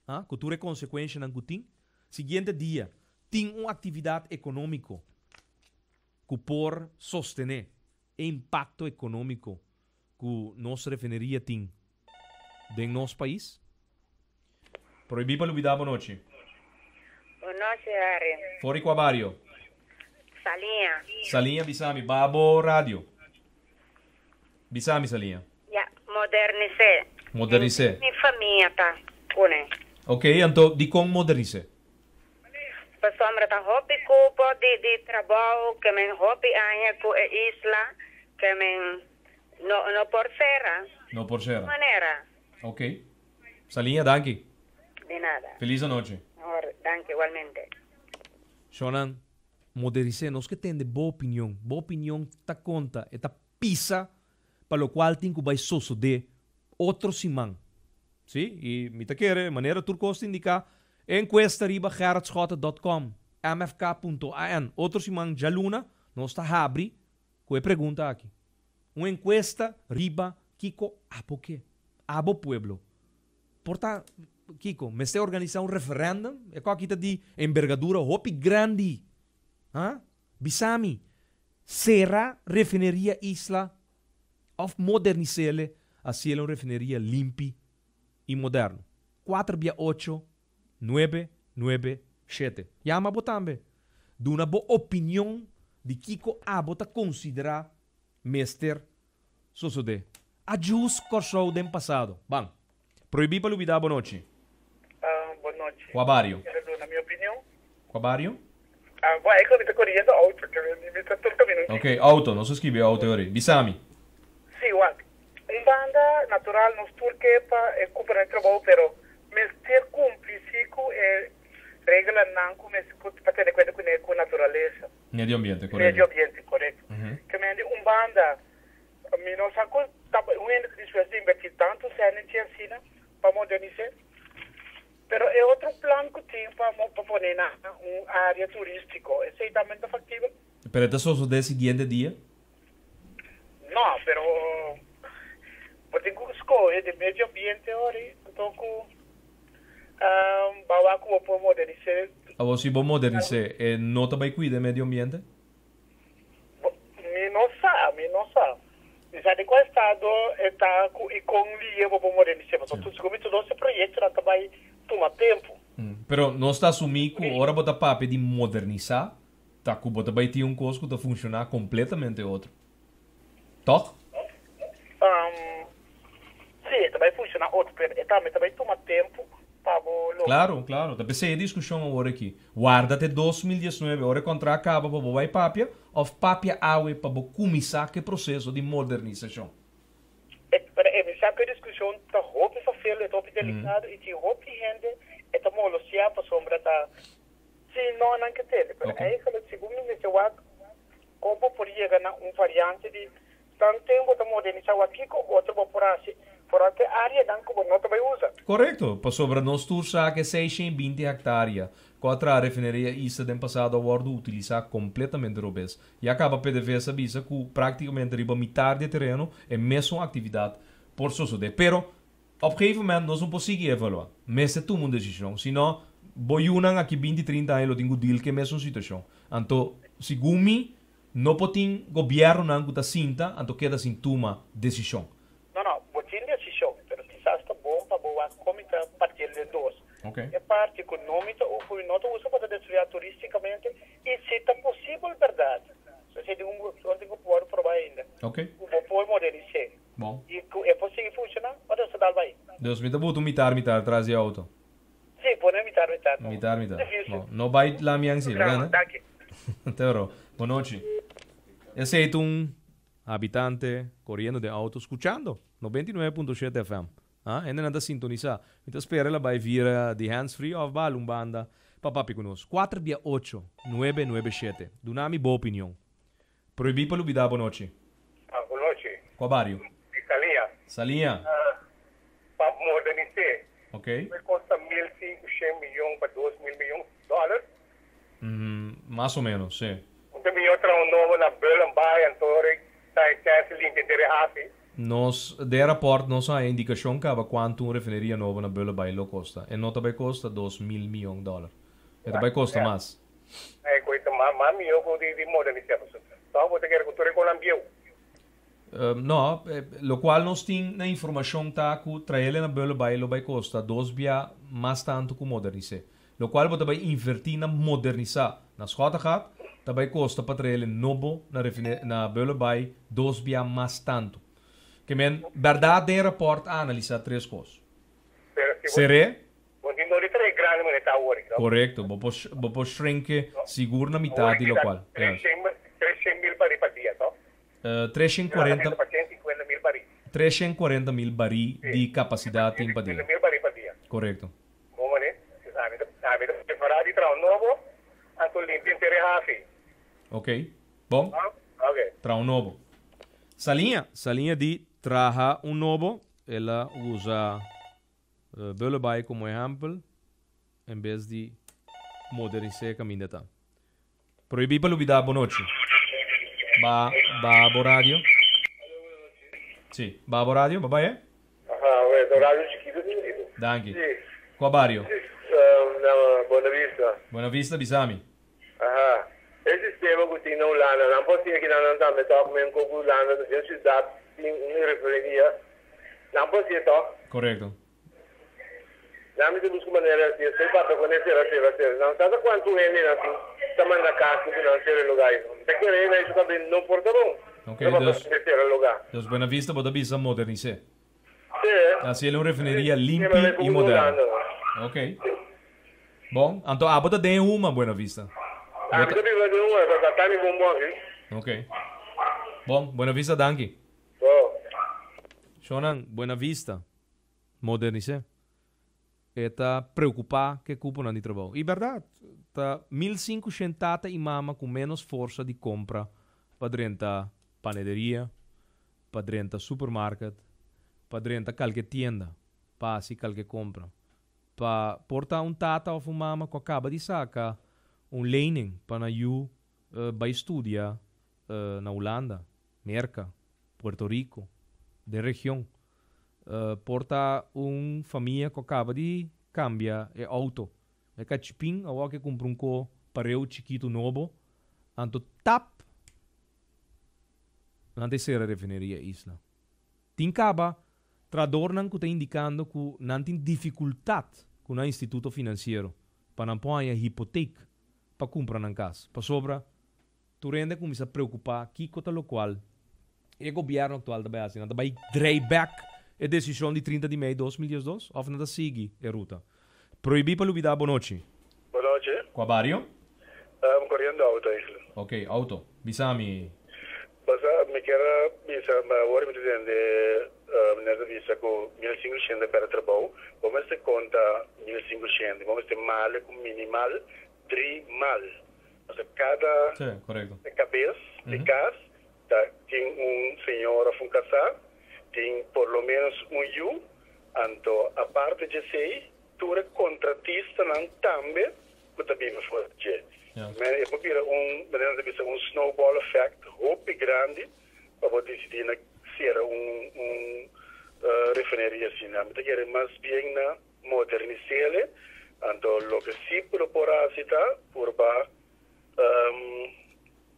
ha, ku tur e konsekuenshanan ku tin. Siguiente dia tin un aktividat ekonómiko ku por sostené e impakto ekonómiko ku nos refineria tin den nos pais. Prohibí pa lubidá bo nochi. Bo nochi, Harry. For di kua bario? Saliña. Saliña bisa mi. Ba bo radio. Bisa mi, Saliña. Ya, modernis'é. Modernis'é. Mi famia ta pone. Ok, anto dikon modernis'é? Pasobra ta hopi cupo di di trabou ke men hopi aña cu e isla ke men no no por cera. No por cera. Manera. Ok. Saliña danki. Di nada. Feliz anochi. Mejor, danki igualmente. Shonan, moderisé, nos ke tende bo opinion. Bo opinion ta konta, e ta pisa pa lokual tin ku bai sosodé otro siman. Sí, i mi ta kere, manera tur kos ta indiká, e enkuesta riba gerritschotte dòt kòm, mfk punto an. Otro siman djaluna nos ta habri ku e pregunta aki. Un enkuesta riba kiko abo ke, abo pueblo. Por ta kiko? Mester organisá un referèndum? E kòki ta di embergadura hopi grandi. Ha? Bisa mi. Sera refineria Isla òf modernis'é hasié un refineria limpi i moderno? 4 bia 8 9 9 7. Yama bo tambe. Duna bo opinion di kiko abo ta konsiderá mester sosodé. Adjust Kòrsou den pasado. Ban. Prohibí pa lubidá. Bon nochi. Bon nochi. Kua bario? Kier duna mi opinion. Kua bario? Bo ei mi ta koriendo outo, ke mi ta tur kaminda un Ok, outo. Nos a skibi outo e ora ei. Bisami. Si, wak. Un banda natural nos tur ke pa e kumpra e trabou, pero mester kumpli si ku e reglanan ku mester pa tene kuenta kuné ku naturalesa. Medio ambiente, korekto. Medio ambiente, korekto. Ke mende un banda mi no sa ku ta un hende ta dispuesto di invertí tantu sèn en asina pa modernis'é. Pero e otro plan ku tin pa pa pone na un área turístiko, esei tambe ta faktibel? Pero e ta sosodé siguiente dia? No, pero bo tin ku skohe di medio ambiente ora anto ku bawa ku bo por modernis'é. Awor si bo modernis'é, e no ta bai kuida e medio ambiente? Mi no sa, mi no sa. Mi sa di kua estado e ta ku i kon lihe bo por modernis'é, pasobra tur segun mi tur nos e proyektonan ta bai tuma tempu. Pero nos ta asumí ku ora bo ta papia di modernisá, ta ku bo ta bai tin un kos ku ta funshoná kompletamente otro. Tòg? Sí, e ta bai funshoná otro, pero e tambe ta bai tuma tempu pa bo logra. Klaro, klaro. Ta p'esei e diskushon awor aki. Warda te 2019, ora e kontrakt kaba pa bo bai papia, òf papia awe pa bo kuminsá ku e proseso di modernisashon? Pero e mi sa ku e diskushon ta hopi fafelu, e ta hopi delikado i tin hopi hende e ta molosiá pasobra ta Sí, no, nan ke tende, pero eigenlijk segun mi mester wak kon bo por yega na un variante di tanten bo ta modernisa wak kiko otro bo por hasi foral ku e areanan ku bo no ta bai usa. Korekto, pasobra nos tur sa ku e 620 hektaria ku a traha refineria Isla den pasado a wòrdu utilisá kompletamente robes. Ya kaba PDVSA bisa ku práktikamente riba mitar di e tereno e mesun aktividat por sosodé. Pero Op gegeven moment nos no por sigui evalua. Mester tuma un desishon. Si no, bo yunan aki binti, trinta aña lo tin ku deal ku e mesun situashon. Anto, segun mi, no por tin gobièrnunan ku ta sinta anto keda sin tuma desishon. No, no, bo tin desishon, pero kisas ta bon pa bo wak kon mi ta partiel den dos. E parti ku no mi ta ku mi no ta usa pa ta destruya turistikamente i si ta posibel bèrdat, esei tin un tin ku wòrdu probá ainda, ku bo por modernis'é. Bon. I ku e por sigui funshoná ora nos ta dal bai. Dus mi ta buta un mitar mitar tras di auto. Sí, pone mitar mitar. No. Mitar mitar. Difícil. Bon, no bai lamian sí, Programa, verdad? danki. Te oro. Bon nochi. Esei ta un habitante coriendo den auto scuchando 99.7 FM. Ah, hendenan ta sintonisa. Mi ta spera el a bai vira di hands free of bal un banda pa papia cu nos. Cuater bia ocho, nuebe nuebe shete. Duna mi bo opinion. Prohibí pa lubidá bo nochi. Ah, bo nochi. Kua bario? Di Saliña. Saliña. Pa modernis'é. Ok. Lo kosta 1500 miyon pa 2000 miyon dòler. Mas o ménos, sí. Un ta mihó traha un nobo na Bullenbaai anto ora ta e chèns di limpia dere hafi. Nos, den rapòrt nos a haña indikashon kaba kuantu un refineria nobo na Bullenbaai lo kosta. E no ta bai kosta 2000 miyon dòler. E ta bai kosta mas. E koe ta mas mihó ku di modernisá pasobra tòg bo ta kere ku tur e konan bieu. No, lokual nos tin na informashon ta ku traele na Bullenbaai lo bai kosta dos bia mas tantu ku modernis'é. Lokual bo ta bai invertí na modernisá na Schottegat ta bai kosta pa traele nobo na na Bullenbaai dos bia mas tantu. Ke men, bèrdat den e rapòrt a analisá tres kos. Pero si bo Seré. Bo tin dor di trae grandi manera ta awor, no? Korekto, bo por bo por shrinke sigur na mitad di lokual. Yes. 300 mil barí pa dia, to? 340 350 mil barí. 340 mil barí di kapasidat tin pa dia. 350 mil barí pa dia. Korekto. Bon manera, ami ta ami ta prepará di traha un nobo, anto limpia henter e hafi. Ok, bon. Ok. Traha un nobo. Saliña, saliña di traha un nobo, el a usa Bullenbaai komo ehèmpel en bes di modernis'é kaminda ta. Prohibí pa lubidá bo nochi. Ba ba bo radio. Sí, ba bo radio, ba bai e? Aha, wè, ta radio chikitu chikitu. Danki. Sí. Kua bario? Sí, na Buena Vista. Buena Vista, bisa mi. Aha, e sistema ku tin na Hulanda. Hulanda, nan por hasié kinan nan tambe tòg, men ku Hulanda ta den siudat tin un refineria, nan por hasié tòg. Korekto. Nan mi ta buska manera di hasié, estoy papia ku nan sera sera sera. Nan sa ta kuantu hende nan tin ta manda kas ku nan sera e lugá ei. Mi ta kere na esei tambe no por ta bon. Ok, No papia dus, ku sera lugá. dus Buena Vista bo ta bisa modernis'é. Sí. Hasiel un refineria Sí, limpi manera i ku moderno. Hulanda. Ok. Bon, anto abo ta den e huma, Buena Vista. Bo Ami ta. ta biba den huma, ta ta mi bon bon aki. Ok. Bon, Buena Vista danki. Bo. Shonnan, Buena Vista, modernis'é. E ta preokupá ku e kuponan di trabou. I bèrdat, ta 1500 tata i mama ku ménos forsa di kompra pa drenta panederia, pa drenta supermarket, pa drenta kalke tienda pa hasi kalke kompra. Pa por ta un tata òf un mama ku a kaba di saka un lening pa nan yu bai studia na Hulanda, Merka, Puerto Rico, den region. Por ta un famia ku a kaba di kambia e outo. E kachipin awor ke kumpra un ko pareu chikitu nobo, anto tap! Nan ta e sera refineria Isla. Tin kaba Trahadornan ku ta indikando ku nan tin difikultat ku nan instituto finansiero pa nan por haña hipotek pa kumpra nan kas, pasobra tur hende a kuminsá preokupá kiko ta lokual e gobièrnu aktual ta bai hasi. Nan ta bai drei bèk e desishon di 30 di mei 2012 òf nan ta sigui e ruta? Prohibí pa lubidá Bonochi. Bonochi. Kua bario? Koriendo auto eigenlijk. Ok, auto. Bisa mi. Basa, mi kier a bisa, ma awor mi ta tende meneer ta bisa ku 1500 pèrdè trabou. Bo mester konta 1500, bo mester male ku minimal dri mal. Pasobra kada Sí, korekto. kabes di kas ta tin un señor òf un kasá, tin por lo ménos un yu. Anto aparte djesei tur e kontratistanan tambe ku ta biba for di dje. Men e por bira un, manera nan ta bisa, un snowball effect hopi grandi pa bo disidí na sera un un refineria asina. Mi ta kere mas bien na modernis'ele, anto loke si lo por hasi ta purba,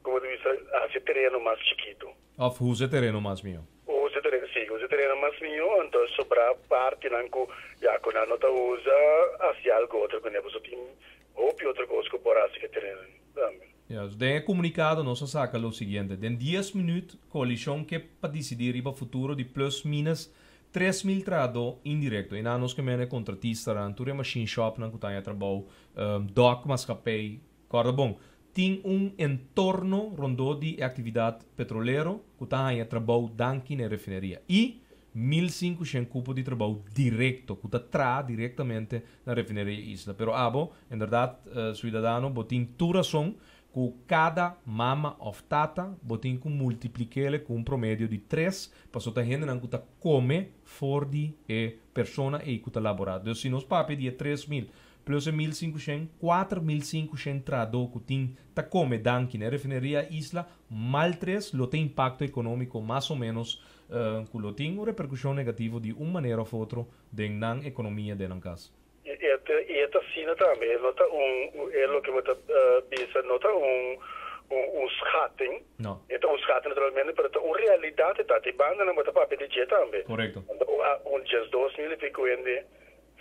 komo ta bisa, hasi e tereno mas chikitu. Òf usa e tereno mas mihó. Usa e tereno, sí, usa e tereno mas mihó, anto sobrá partinan ku ya ku nan no ta usa, hasi algu otro kuné, pasobra tin hopi otro kos ku por hasi ku e tereno tambe. Ya, den e komunikado nos a saka lo siguiente, Den dies minüt koalishon ke pa disidí riba futuro di plus minus 3000 trahadó indirekto. I nan nos ke mene kontratistanan, tur e machine shopnan ku ta haña trabou, dòk, maskapei, Kòrda bon, tin un entorno rondó di e aktividat petrolero ku ta haña trabou danki na e refineria i 1500 kupo di trabou direkto ku ta traha direktamente na refineria Isla. Pero abo, inderdat, suidadano, bo tin tur rason ku kada mama òf tata bo tin ku multiplik'ele ku un promedio di tres pasobra ta hendenan ku ta kome for di e persona ei ku ta laborá. Dus si nos papia di e 3000 Plus e 1500, 4500 trahadó ku tin ta kome danki na e refineria Isla, mal tres lo tin impakto ekonómiko mas o ménos ku lo tin un reperkushon negativo di un manera òf otro den nan ekonomia den nan kas. I e ta asina tambe, e no ta un, e loke bo ta bisa no ta un un schatting, No. e ta un schatting naturalmente, pero ta un realidat e ta, di bandanan bo ta papia di dje tambe. Korekto. Un 12000 i pico hende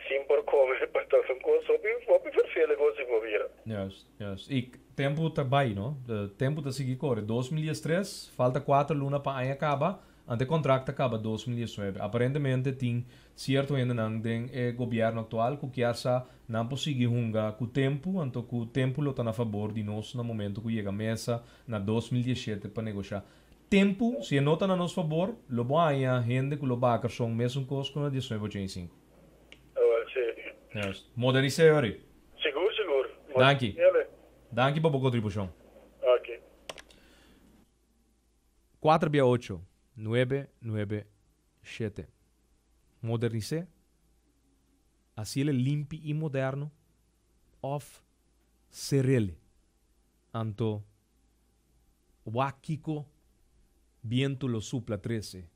Sin por come pa ta un cos hopi hopi vervelend cos si por bira. Juist, juist. Y tempo ta bay, no? Tempo ta sigui core. 2013, falta cuater luna pa aña caba, ante contract ta caba 2019. Aparentemente tin cierto hendenan den e gobierno actual cu kier sa nan por sigui hunga cu tempo, anto cu tempo lo ta na fabor di nos na momento cu yega mesa na 2017 pa negosha. Tempo, si e no ta na nos fabor, lo bo haña hende cu lo baha carson mesun cos cu na 1985. Awel, si. Juist. Modernis'é ori. Sigur, sigur. Danki. Modernis'é. Danki pa bo contribucion. Ok. Cuater bia ocho, nuebe, nuebe, shete. Modernis'é, haciele limpi y moderno, of cerele. Anto. Wak kiko bientu lo supla trese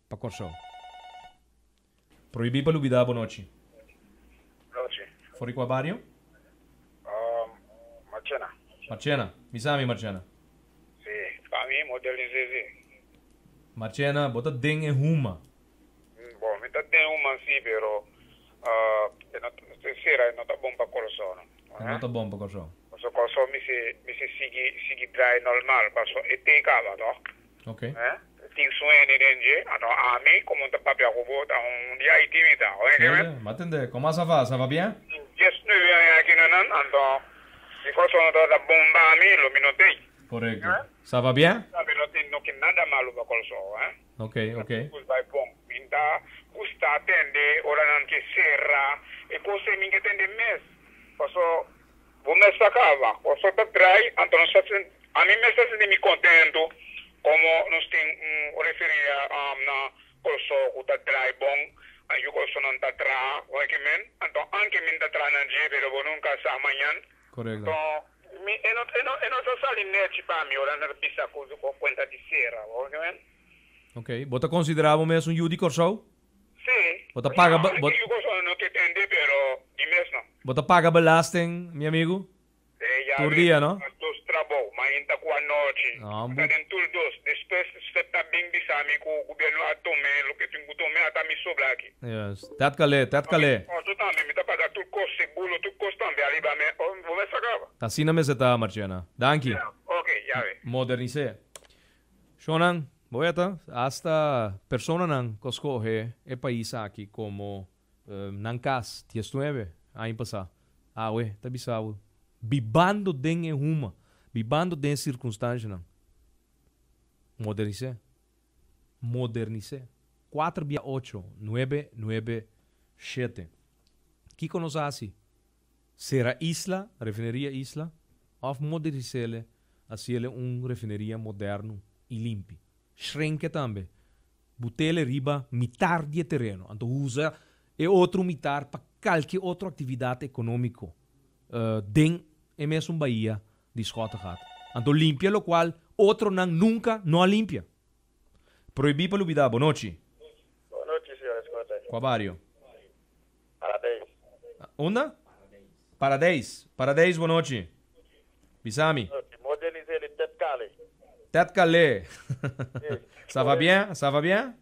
pa Kòrsou. Prohibí pa lubidá bo nochi. Nochi. For di kua bario? Marchena. Marchena. Mi sa mi Marchena. Si. modernis'é sí. Marchena, bo ta den e huma. Bon, mi ta den huma sí, pero e no ta sera, e no ta bon pa Kòrsou no. E no ta bon pa Kòrsou. Pasobra Kòrsou mester mester sigui sigui draai normal, pasobra e tei kaba tòg. Ok. Tin su hende den dje, anto ami komo ta papia ku bo ta un di Haiti mi ta, oye ke men? Sí, m'a tende. Koma sa va? Sa va bien? Tin diesnuebe aña aki na nan, anto si Kòrsou no tabata bon pa mi, lo mi no tei. Korekto. Sa va bien? Mi no tin no ke nada malu pa Kòrsou, eh. Ok, ok. Tur kos bai bon. Mi ta gusta tende ora nan ke sera e kos ei mi ke tende mes, paso Bo mes ta kaba. Boso ta trai, anto nos ta sinti, ami mes ta sinti mi kontentu komo nos tin un referia na Kòrsou ku ta drai bon, yu Kòrsounan ta traha, hopi ke men, anto anke mi ta traha nan dje, pero bo nunka sa mañan. Korekto. Anto mi e no e no e no ta sali nechi pa mi ora nan ta bisa ku kuenta di sera, hopi ke men. Ok, bo ta konsiderá bo mes un yu di Kòrsou? Sí. Bo ta paga No, bo yu Kòrsou no ke tende, pero di mes no. Bo ta paga belasting, mi amigu? Sí, ya Tur ves, dia, no? Nos dos trabou, mainta ku anochi. No, Ta den tur dos. Despues Step ta bin bisa mi ku gobierno a tome loke tin ku tome, ata mi sobra aki. Yes. Tet kalé, tet kalé. Otro tambe, mi ta paga tur kos, seguro, tur kos tambe ariba mi. Bo mes a kaba. Asina mester ta, Marchena. Danki. Ya, ok, ya ve. Modernis'é. Shonnan, bo ya ta hasta personanan ku a skohe e pais aki komo nan kas diesnuebe aña pasá, awe ta bisa bo bibando den e huma, bibando den e sirkunstanshanan. Modernis'é. Modernis'é. Kuater bia ocho, nuebe, nuebe, shete. Kiko nos a hasi? Sera Isla, Refineria Isla, òf modernis'é hasiele un refineria moderno i limpi. Shrenke tambe. Butele riba mitar di e tereno, anto usa e otro mitar pa kalke otro aktividat ekonómiko den e mesun bahia di Schottegat. Anto limpia lokual otronan nunka no a limpia. Prohibí pa lubidá. Bonochi. Bonochi, señor Schotte. Kua bario? Paradijs. Unda? Paradijs. Paradijs, bonochi. Bisami. Modernisé di Tet Kale. Tet Kale. Ça va bien? Ça va bien?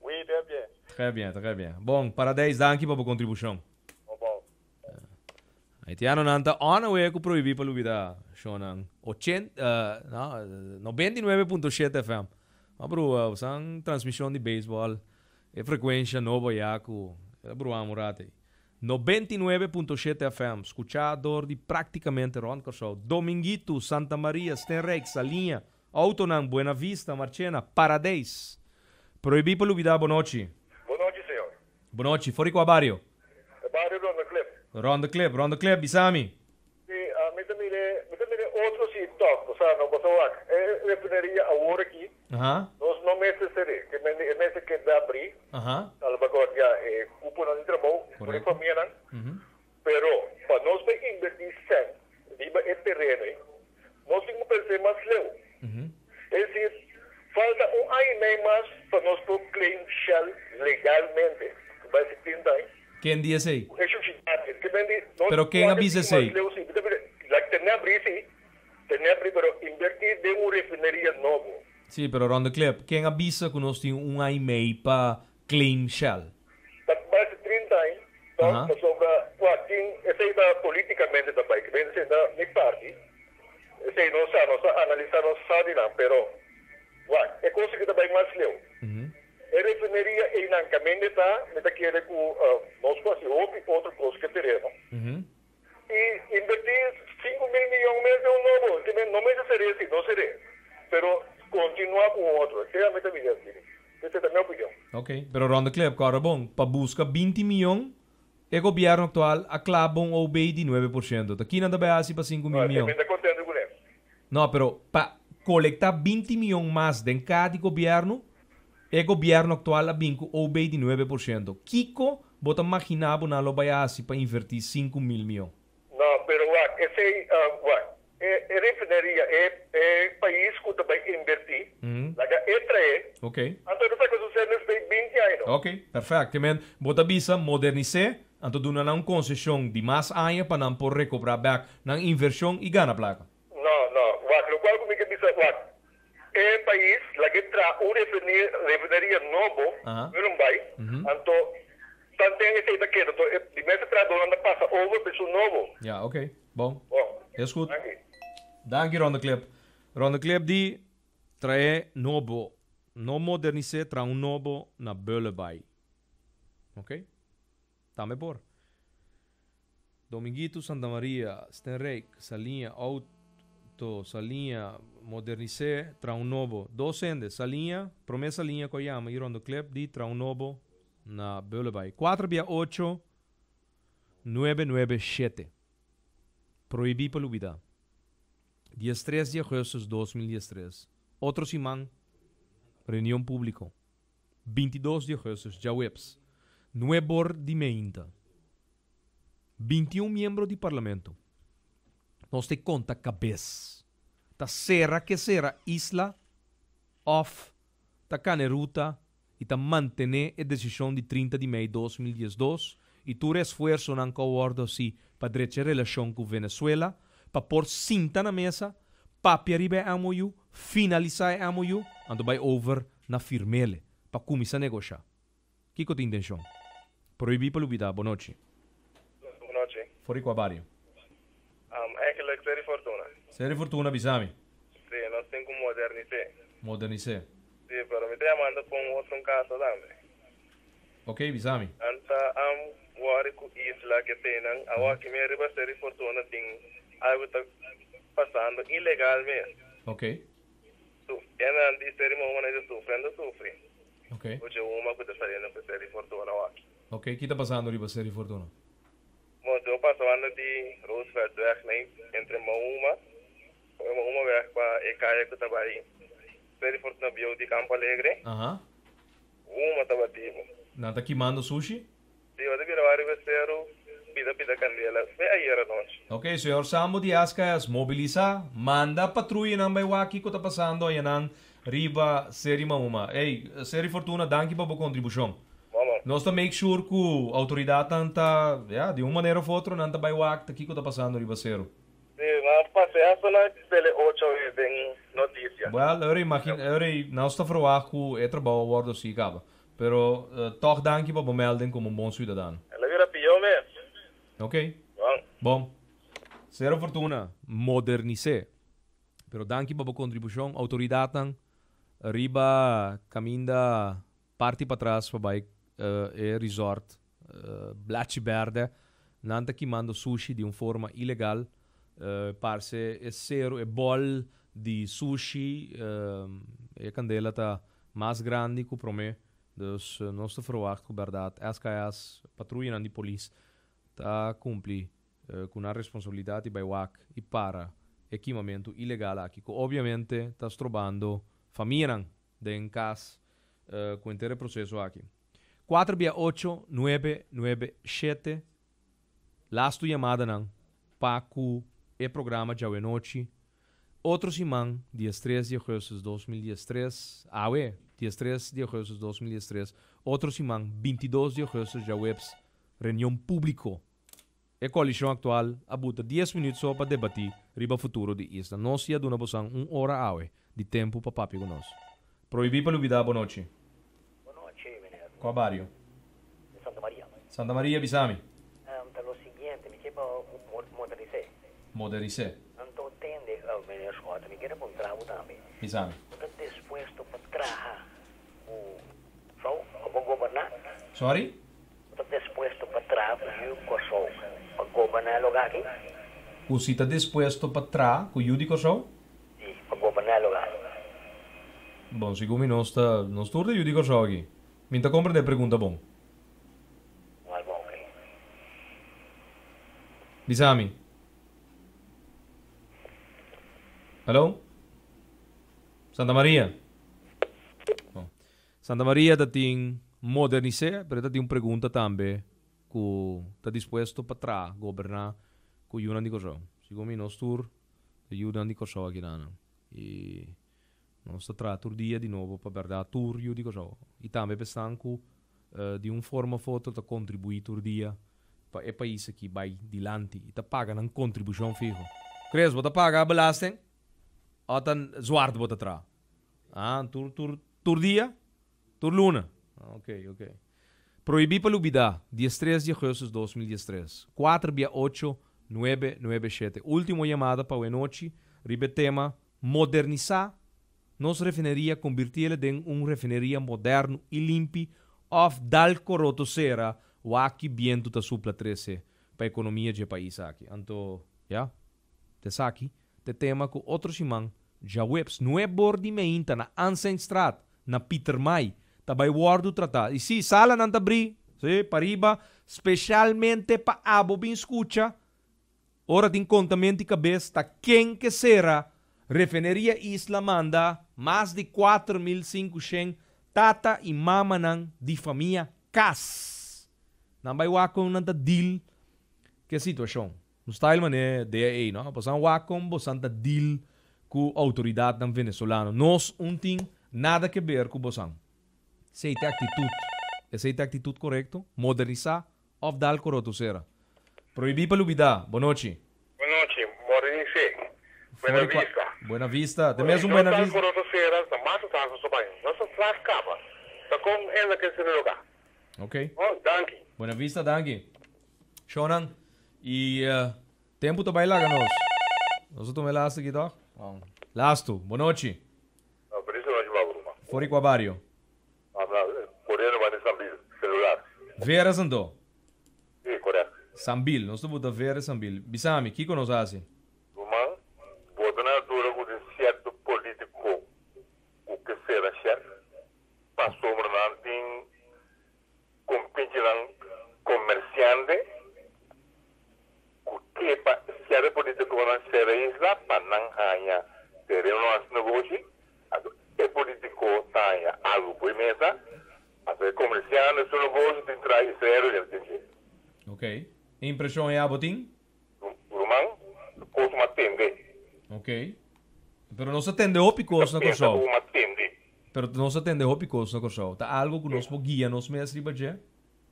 Oui, très bien. Très bien, très bien. Bon, Paradijs, danki pa bo kontribushon. Bon, bon. Haitianonan ta on awe ku prohibí pa lubidá shownan. Ochenta, no, 99.7 FM. Ma brua, usan transmishon di beisbòl. E frekuensha nobo ya ku el a bruha un rat ei. 99.7 FM, skuchá dor di praktikamente rònt Kòrsou. Dominguito, Santa Maria, Stenrijk, Saliña, Outonan, Buena Vista, Marchena, Paradijs. Prohibí pa lubidá Bonochi. Bonochi, señor. Bonochi. For di kua bario? E bario Rondeklip. Rondeklip, Rondeklip, bisa mi. Si, mi ta mire, mi ta mire otro si tòg, bo sa, no, bo sa wak, e refineria awor aki, nos no mester ser'é, ke men e mester keda abrí, salbaguardiá e kuponan di trabou, tur e famianan, pero pa nos bai inbertí sèn riba e tereno ei, nos tin ku pens'é mas leu. Es decir, falta un aña i mei mas pa nos por claim Shell legalmente, ku bai ser 30 aña. Ken di esei? E shushidad ke men di nos Pero ken a bisa esei? Like tene abri si, tene abri pero inverti den un refineria nobo. Si, pero Ron de Klip, ken a bisa ku nos tin un aña i mei pa claim Shell? Ta mas di 30 aña, no? Pasobra kua tin esei ta politikamente ta bai, ke men esei ta mi parti, esei nos sa, nos a analisa, nos sa di nan, pero wak, e kos aki ta bai mas leu. E refineria einan caminda ta, mi ta kere cu nos por haci hopi otro cos cu e tereno. Y inverti 5000 miyon mes den un nobo, te men no mester ser'e si, no ser'e, pero continua cu un otro. Esey ami ta mira asina. Esey ta mi opinion. Ok, pero Ron de Klip, corda bon, pa busca 20 miyon, e gobierno actual a claba un OB di 9%. Ta kinan ta bay haci pa 5000 No, miyon? mi ta contento cu ne. No, pero pa colecta 20 miyon mas den ca di gobierno, E gobierno actual a bin cu OB di 9%. Kico bo ta magina bo nan lo bay haci pa inverti 5000 miyon? No, pero wak, esey, wak, e e refineria, e e pais cu ta bay inverti, laga e trae, anto no ta cu sucede despues di 20 aña no. Ok, perfect. Te men, bo ta bisa modernis'é, anto duna nan un concesion di mas aña pa nan por recobra bek nan inversion y gana placa. No, no, wak, locual cu mi ke bisa, wak. E pais lag'é traha un refineria nobo, Bullenbaai, anto tanten esei ta keda, to e di mes e trahadónan ta pasa over pa esun nobo. Ja, oké. Bon. Bon. Es goed. Danki. Danki Ronde Klip. Ronde Klip di trae nobo, no modernis'é, traha un nobo na Bullenbaai. Oké. Tambe por. Dominguito, Santa Maria, Stenrijk, Saliña, Auto, Saliña, Modernis'é, traha un nobo. Dos hende, Saliña, promé Saliña ku a yama i Rondo Klep di traha un nobo na Bullenbaai. Kuater bia ocho, nuebe nuebe shete. Prohibí pa lubidá. Diestres di augustus 2013. Otro siman, reunion públiko. 22 di augustus, djaweps, nuebor di meinta. 21 miembro di Parlamento. Nos te konta kabes. Ta sera ke sera isla òf ta kane ruta i ta mantené e desishon di 30 di mei 2012 i tur e esfuersonan ku a wòrdu hasí pa drecha e relashon ku Venezuela pa por sinta na mesa, papia riba e MOU, finalisá e MOU, anto bai over na firm'ele pa kuminsá negoshá. Kiko ta intenshon? Prohibí pa lubidá. Bonochi. Bonochi. For di kua bario? Eigenlijk Seri Fortuna. Seri Fortuna, bisa mi. Sí, nos tin ku modernis'é. Modernis'é. Sí, pero mi ta yamando pa un otro un kaso tambe. Ok, bisa mi. Nan ta wòri ku isla ke tenen. Awor aki mi riba Seri Fortuna tin algu ta pasando ilegal mes. Ok. Su, e nan di Seri Mahoma nan dice sufriendo sufri. Ok. Oce huma cu ta saliendo cu Seri Fortuna wak. Ok, ki ta pasando riba Seri Fortuna? Bon, yo paso anda di Rooseveltweg nei entre Mahuma, e Mahumaweg pa e calle cu ta bay Seri Fortuna bieu di Campo Alegre. Aha. Huma ta batibo. Nan ta kimando sushi? Si, bo ta bira wak riba e seru, pida pida candela, fe ayer anochi. Ok, señor Sambo di SKS, mobilisa, manda patruyanan bai wak kiko ta pasando ayanan riba Seri Mahuma. Ey, Seri Fortuna, danki pa bo contribucion. Bon, bon. Nos ta make sure cu autoridadnan ta, ya, di un manera of otro nan ta bai wak ta kiko ta pasando riba seru. Si, nan pasea hasta na tele ocho den noticia. Well, ora imagina, ora nos ta verwacht cu e trabou a wordo si caba. Pero tòg danki pa bo melding komo un bon suidadano. El a bira pió mes. Ok. Bon. Bon. Sero Fortuna, modernis'é. Pero danki pa bo kontribushon. Outoridatnan riba kaminda parti patras pa bai e resort Blachi Bèrdè, nan ta kimando sushi di un forma ilegal. Parse e seru, e bòl di sushi, e kandela ta Mas grandi ku promé. Dus nos ta ferwagt ku bèrdat SKS, patruyanan di polis, ta kumpli ku nan responsabilidat i bai wak i para e kimamentu ilegal aki ku obviamente ta strobando famianan den kas ku henter e proseso aki. Kuater bia ocho nuebe nuebe shete Lastu yamadanan pa ku e programa djawe-nochi Otro siman, 13 di augustus 2013, awe, 13 di augustus 2013, otro siman, 22 di augustus djaweps, reunion publico. E coalicion actual a buta dies minuut so pa debati riba futuro di isla. Nos si a duna bosan un ora awe di tempo pa papia cu nos. Prohibi pa lubida bo nochi. Bo nochi, meneer. Cua bario? Di Santa Maria. Santa Maria, bisami. Ta lo siguiente, mi ke pa modernis'é. Modernis'é. Anto tende, meneer Schotte, mi kere puntra bo tambe. Bisami. Bo ta dispuesto pa traha ku Kòrsou pa bo goberná? Sorry? Bo ta dispuesto pa traha ku yu Kòrsou pa goberná e lugá aki? Ku si ta dispuesto pa traha ku yu di Kòrsou? Si, pa goberná e lugá. Bon, segun mi nos ta, nos tur ta yu di Kòrsou aki. Mi ta komprendé e pregunta bon. Wal bon, oké. Bisa mi. Hallo? Santa Maria? Bon. Santa Maria ta tin modernis'é, pero e ta tin un pregunta tambe ku ta dispuesto pa traha, goberná ku yunan di Kòrsou. Segun mi nos tur ta yunan di Kòrsou akinan. I nos ta traha tur dia di nobo pa bèrdat tur yu di Kòrsou. I tambe pa esnan ku di un forma of otro ta kontribuí tur dia pa e pais aki bai dilanti i ta paga nan kontribushon fiho. Chris, bo ta paga belasting? Òf ta zwart bo ta traha? Ah, tur, tur, tur dia? Tur luna? Ah, ok, ok. Prohibí pa lubidá, 13 di augustus 2013. 4 bia 8, 9, 9, 7. Último yamada pa awe nochi, riba e tema modernisá nos refineria, konvirtié den un refineria moderno i limpi òf dal koroto sera wak ki bientu ta supla trese pa ekonomia dje pais aki. Anto, ya, ta esaki ta e tema ku otro siman djaweps nuebor di meinta na Ansenstraat na Pietermaai ta bai wòrdu tratá. I sí, salanan ta brí, sí, pariba, speshalmente pa abo bin skucha ora tin kontamento di kabes ta ken ke sera Refineria Isla manda mas di 4500 tata i mamanan di famia kas. Nan bai wak kon nan ta deal ku e situashon. Un style manera DEA, no? Bosan wak kon bosan ta deal ku outoridatnan venezolano. Nos un tin nada ke ber ku bosan. Esei ta e aktitut. Esei ta e aktitut korekto? Modernisá òf dal koroto sera? Prohibí pa lubidá. Bonochi. Bonochi. Modernis'é. Buena Vista. Buena Vista. Te mes un Buena Vista. No dal koroto sera, ta mas atrás nos a bai. Nos ta tras kaba. Ta kon hende ke sera lugá. Ok. Oh, danki. Buena Vista, danki. Shownan, y tempo ta bay laga nos. Nos a tuma e laatste aki toch? Laatste. Bonochi. Feliz nochi pa Bruma. For di cua bario? Coriendo banda di Sambil, celular. Veres anto? Si, correcto. Sambil, nos ta buta Veres Sambil. Bisami, kico nos haci? Ruman, bo ta na altura cu tin cierto politico cu ke cera Shell pasobra nan tin Kompinchinan komersiante ku ke pa sierto politikonan sera isla pa nan haña tereno hasi negoshi, anto e politiko ta haña algu por e mesa, anto e komersiante su negoshi tin traha israel den tin dje. Ok. E impreshon e abo tin? Ruman, kos ku mi a tende. Ok. Pero nos a tende hopi kos na Kòrsou. Mi ta pensa ku mi a tende. Pero nos a tende hopi kos na Kòrsou. Ta algu ku nos por guia nos mes riba dje?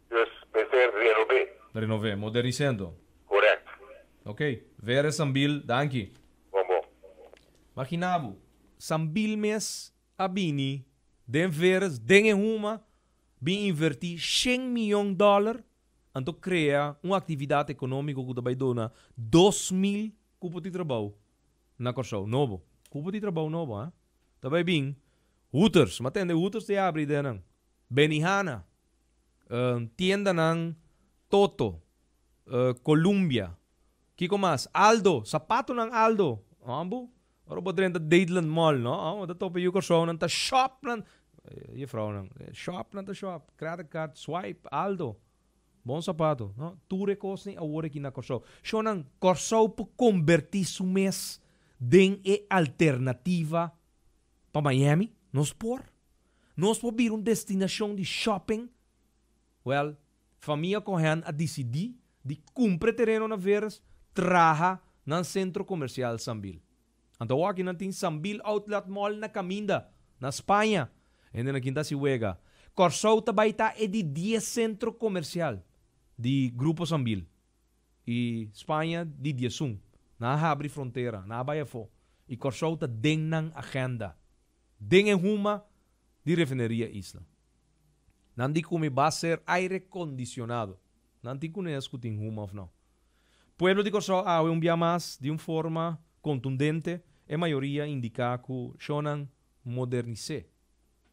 Dus mester renové. Renové, modernisendo. Correct. Ok. Vere Sambil, danki. Bon bon. Magina bo, Sambil mes a bini den Veres, den e huma, bin inverti shen miyon dòler, anto krea un aktividat ekonómiko ku ta bai duna 2000 kupo di trabou na Kòrsou, nobo. Kupo di trabou nobo, ha. Ta bai bin Hooters, mi a tende Hooters ta yabri den nan. Benihana, tiendanan Toto, Columbia, kiko mas? Aldo, sapatonan Aldo, ambu? Ora bo drenta Dadeland Mall, no? Bo ta topa yu Kòrsounan ta shop nan, jefrounan, shop nan ta shop, credit card, swipe, Aldo. Bon sapato, no? Tur e kosnan awor aki na Kòrsou. Shownan, Kòrsou por kombertí su mes den e alternativa pa Miami? Nos por? Nos por bira un destinashon di shopping? Wèl, famia Cohen a disidí di kumpra e tereno na Veres, traha nan sentro komersial Sambil. Anto awor aki nan tin Sambil Outlet Mall na kaminda, na Spaña. Hendenan kin ta hasi wega. Kòrsou ta bai ta e di dies sentro komersial di Grupo Sambil i Spaña di diesun. Nan a habri frontera, nan a bai afó i Kòrsou ta den nan agenda, den e huma di Refineria Isla. Nan di ku mi ba ser aire kondisionado. Nan tin kunes ku tin huma òf no. Pueblo di Kòrsou awe un bia mas di un forma kontundente e mayoria indiká ku shonnan modernis'é.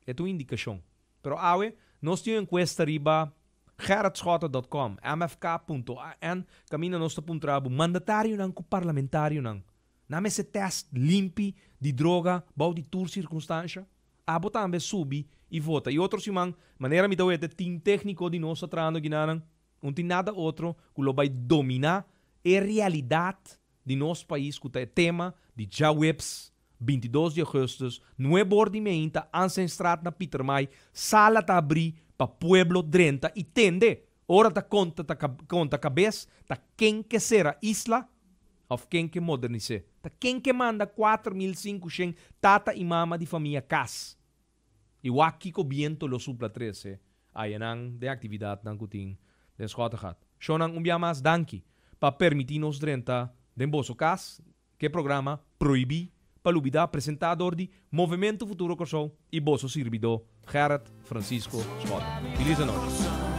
E ta un indikashon. Pero awe nos tin un enkuesta riba gerritschotte.com, mfk.an, kaminda nos ta puntra bo mandatarionan ku parlamentarionan nan mester tèst limpi di droga bou di tur sirkunstansha? Abo tambe subi i vota. I otro siman, manera mi ta wete tim tékniko di nos ta trahando ginanan, Un tin nada otro ku lo bai dominá e realidat di nos pais ku ta e tema di djaweps 22 di augustus, nuebe or di meinta, Ansenstraat na Pietermaai, sala ta abrí pa pueblo drenta i tende ora ta konta ta konta kabes ta ken ke sera isla òf ken ke modernis'é, ta ken ke manda 4500 tata i mama di famia kas. I wak kiko biento lo supla trese ayanan den aktividatnan ku tin den Schottegat. Shownan un bia mas danki pa permití nos drenta den boso kas ku e programa Prohibí. pa Lubidá presentá dor di Movementu Futuro Kòrsou i boso sirbidó Gerrit Francisco Schotte. Feliz anochi.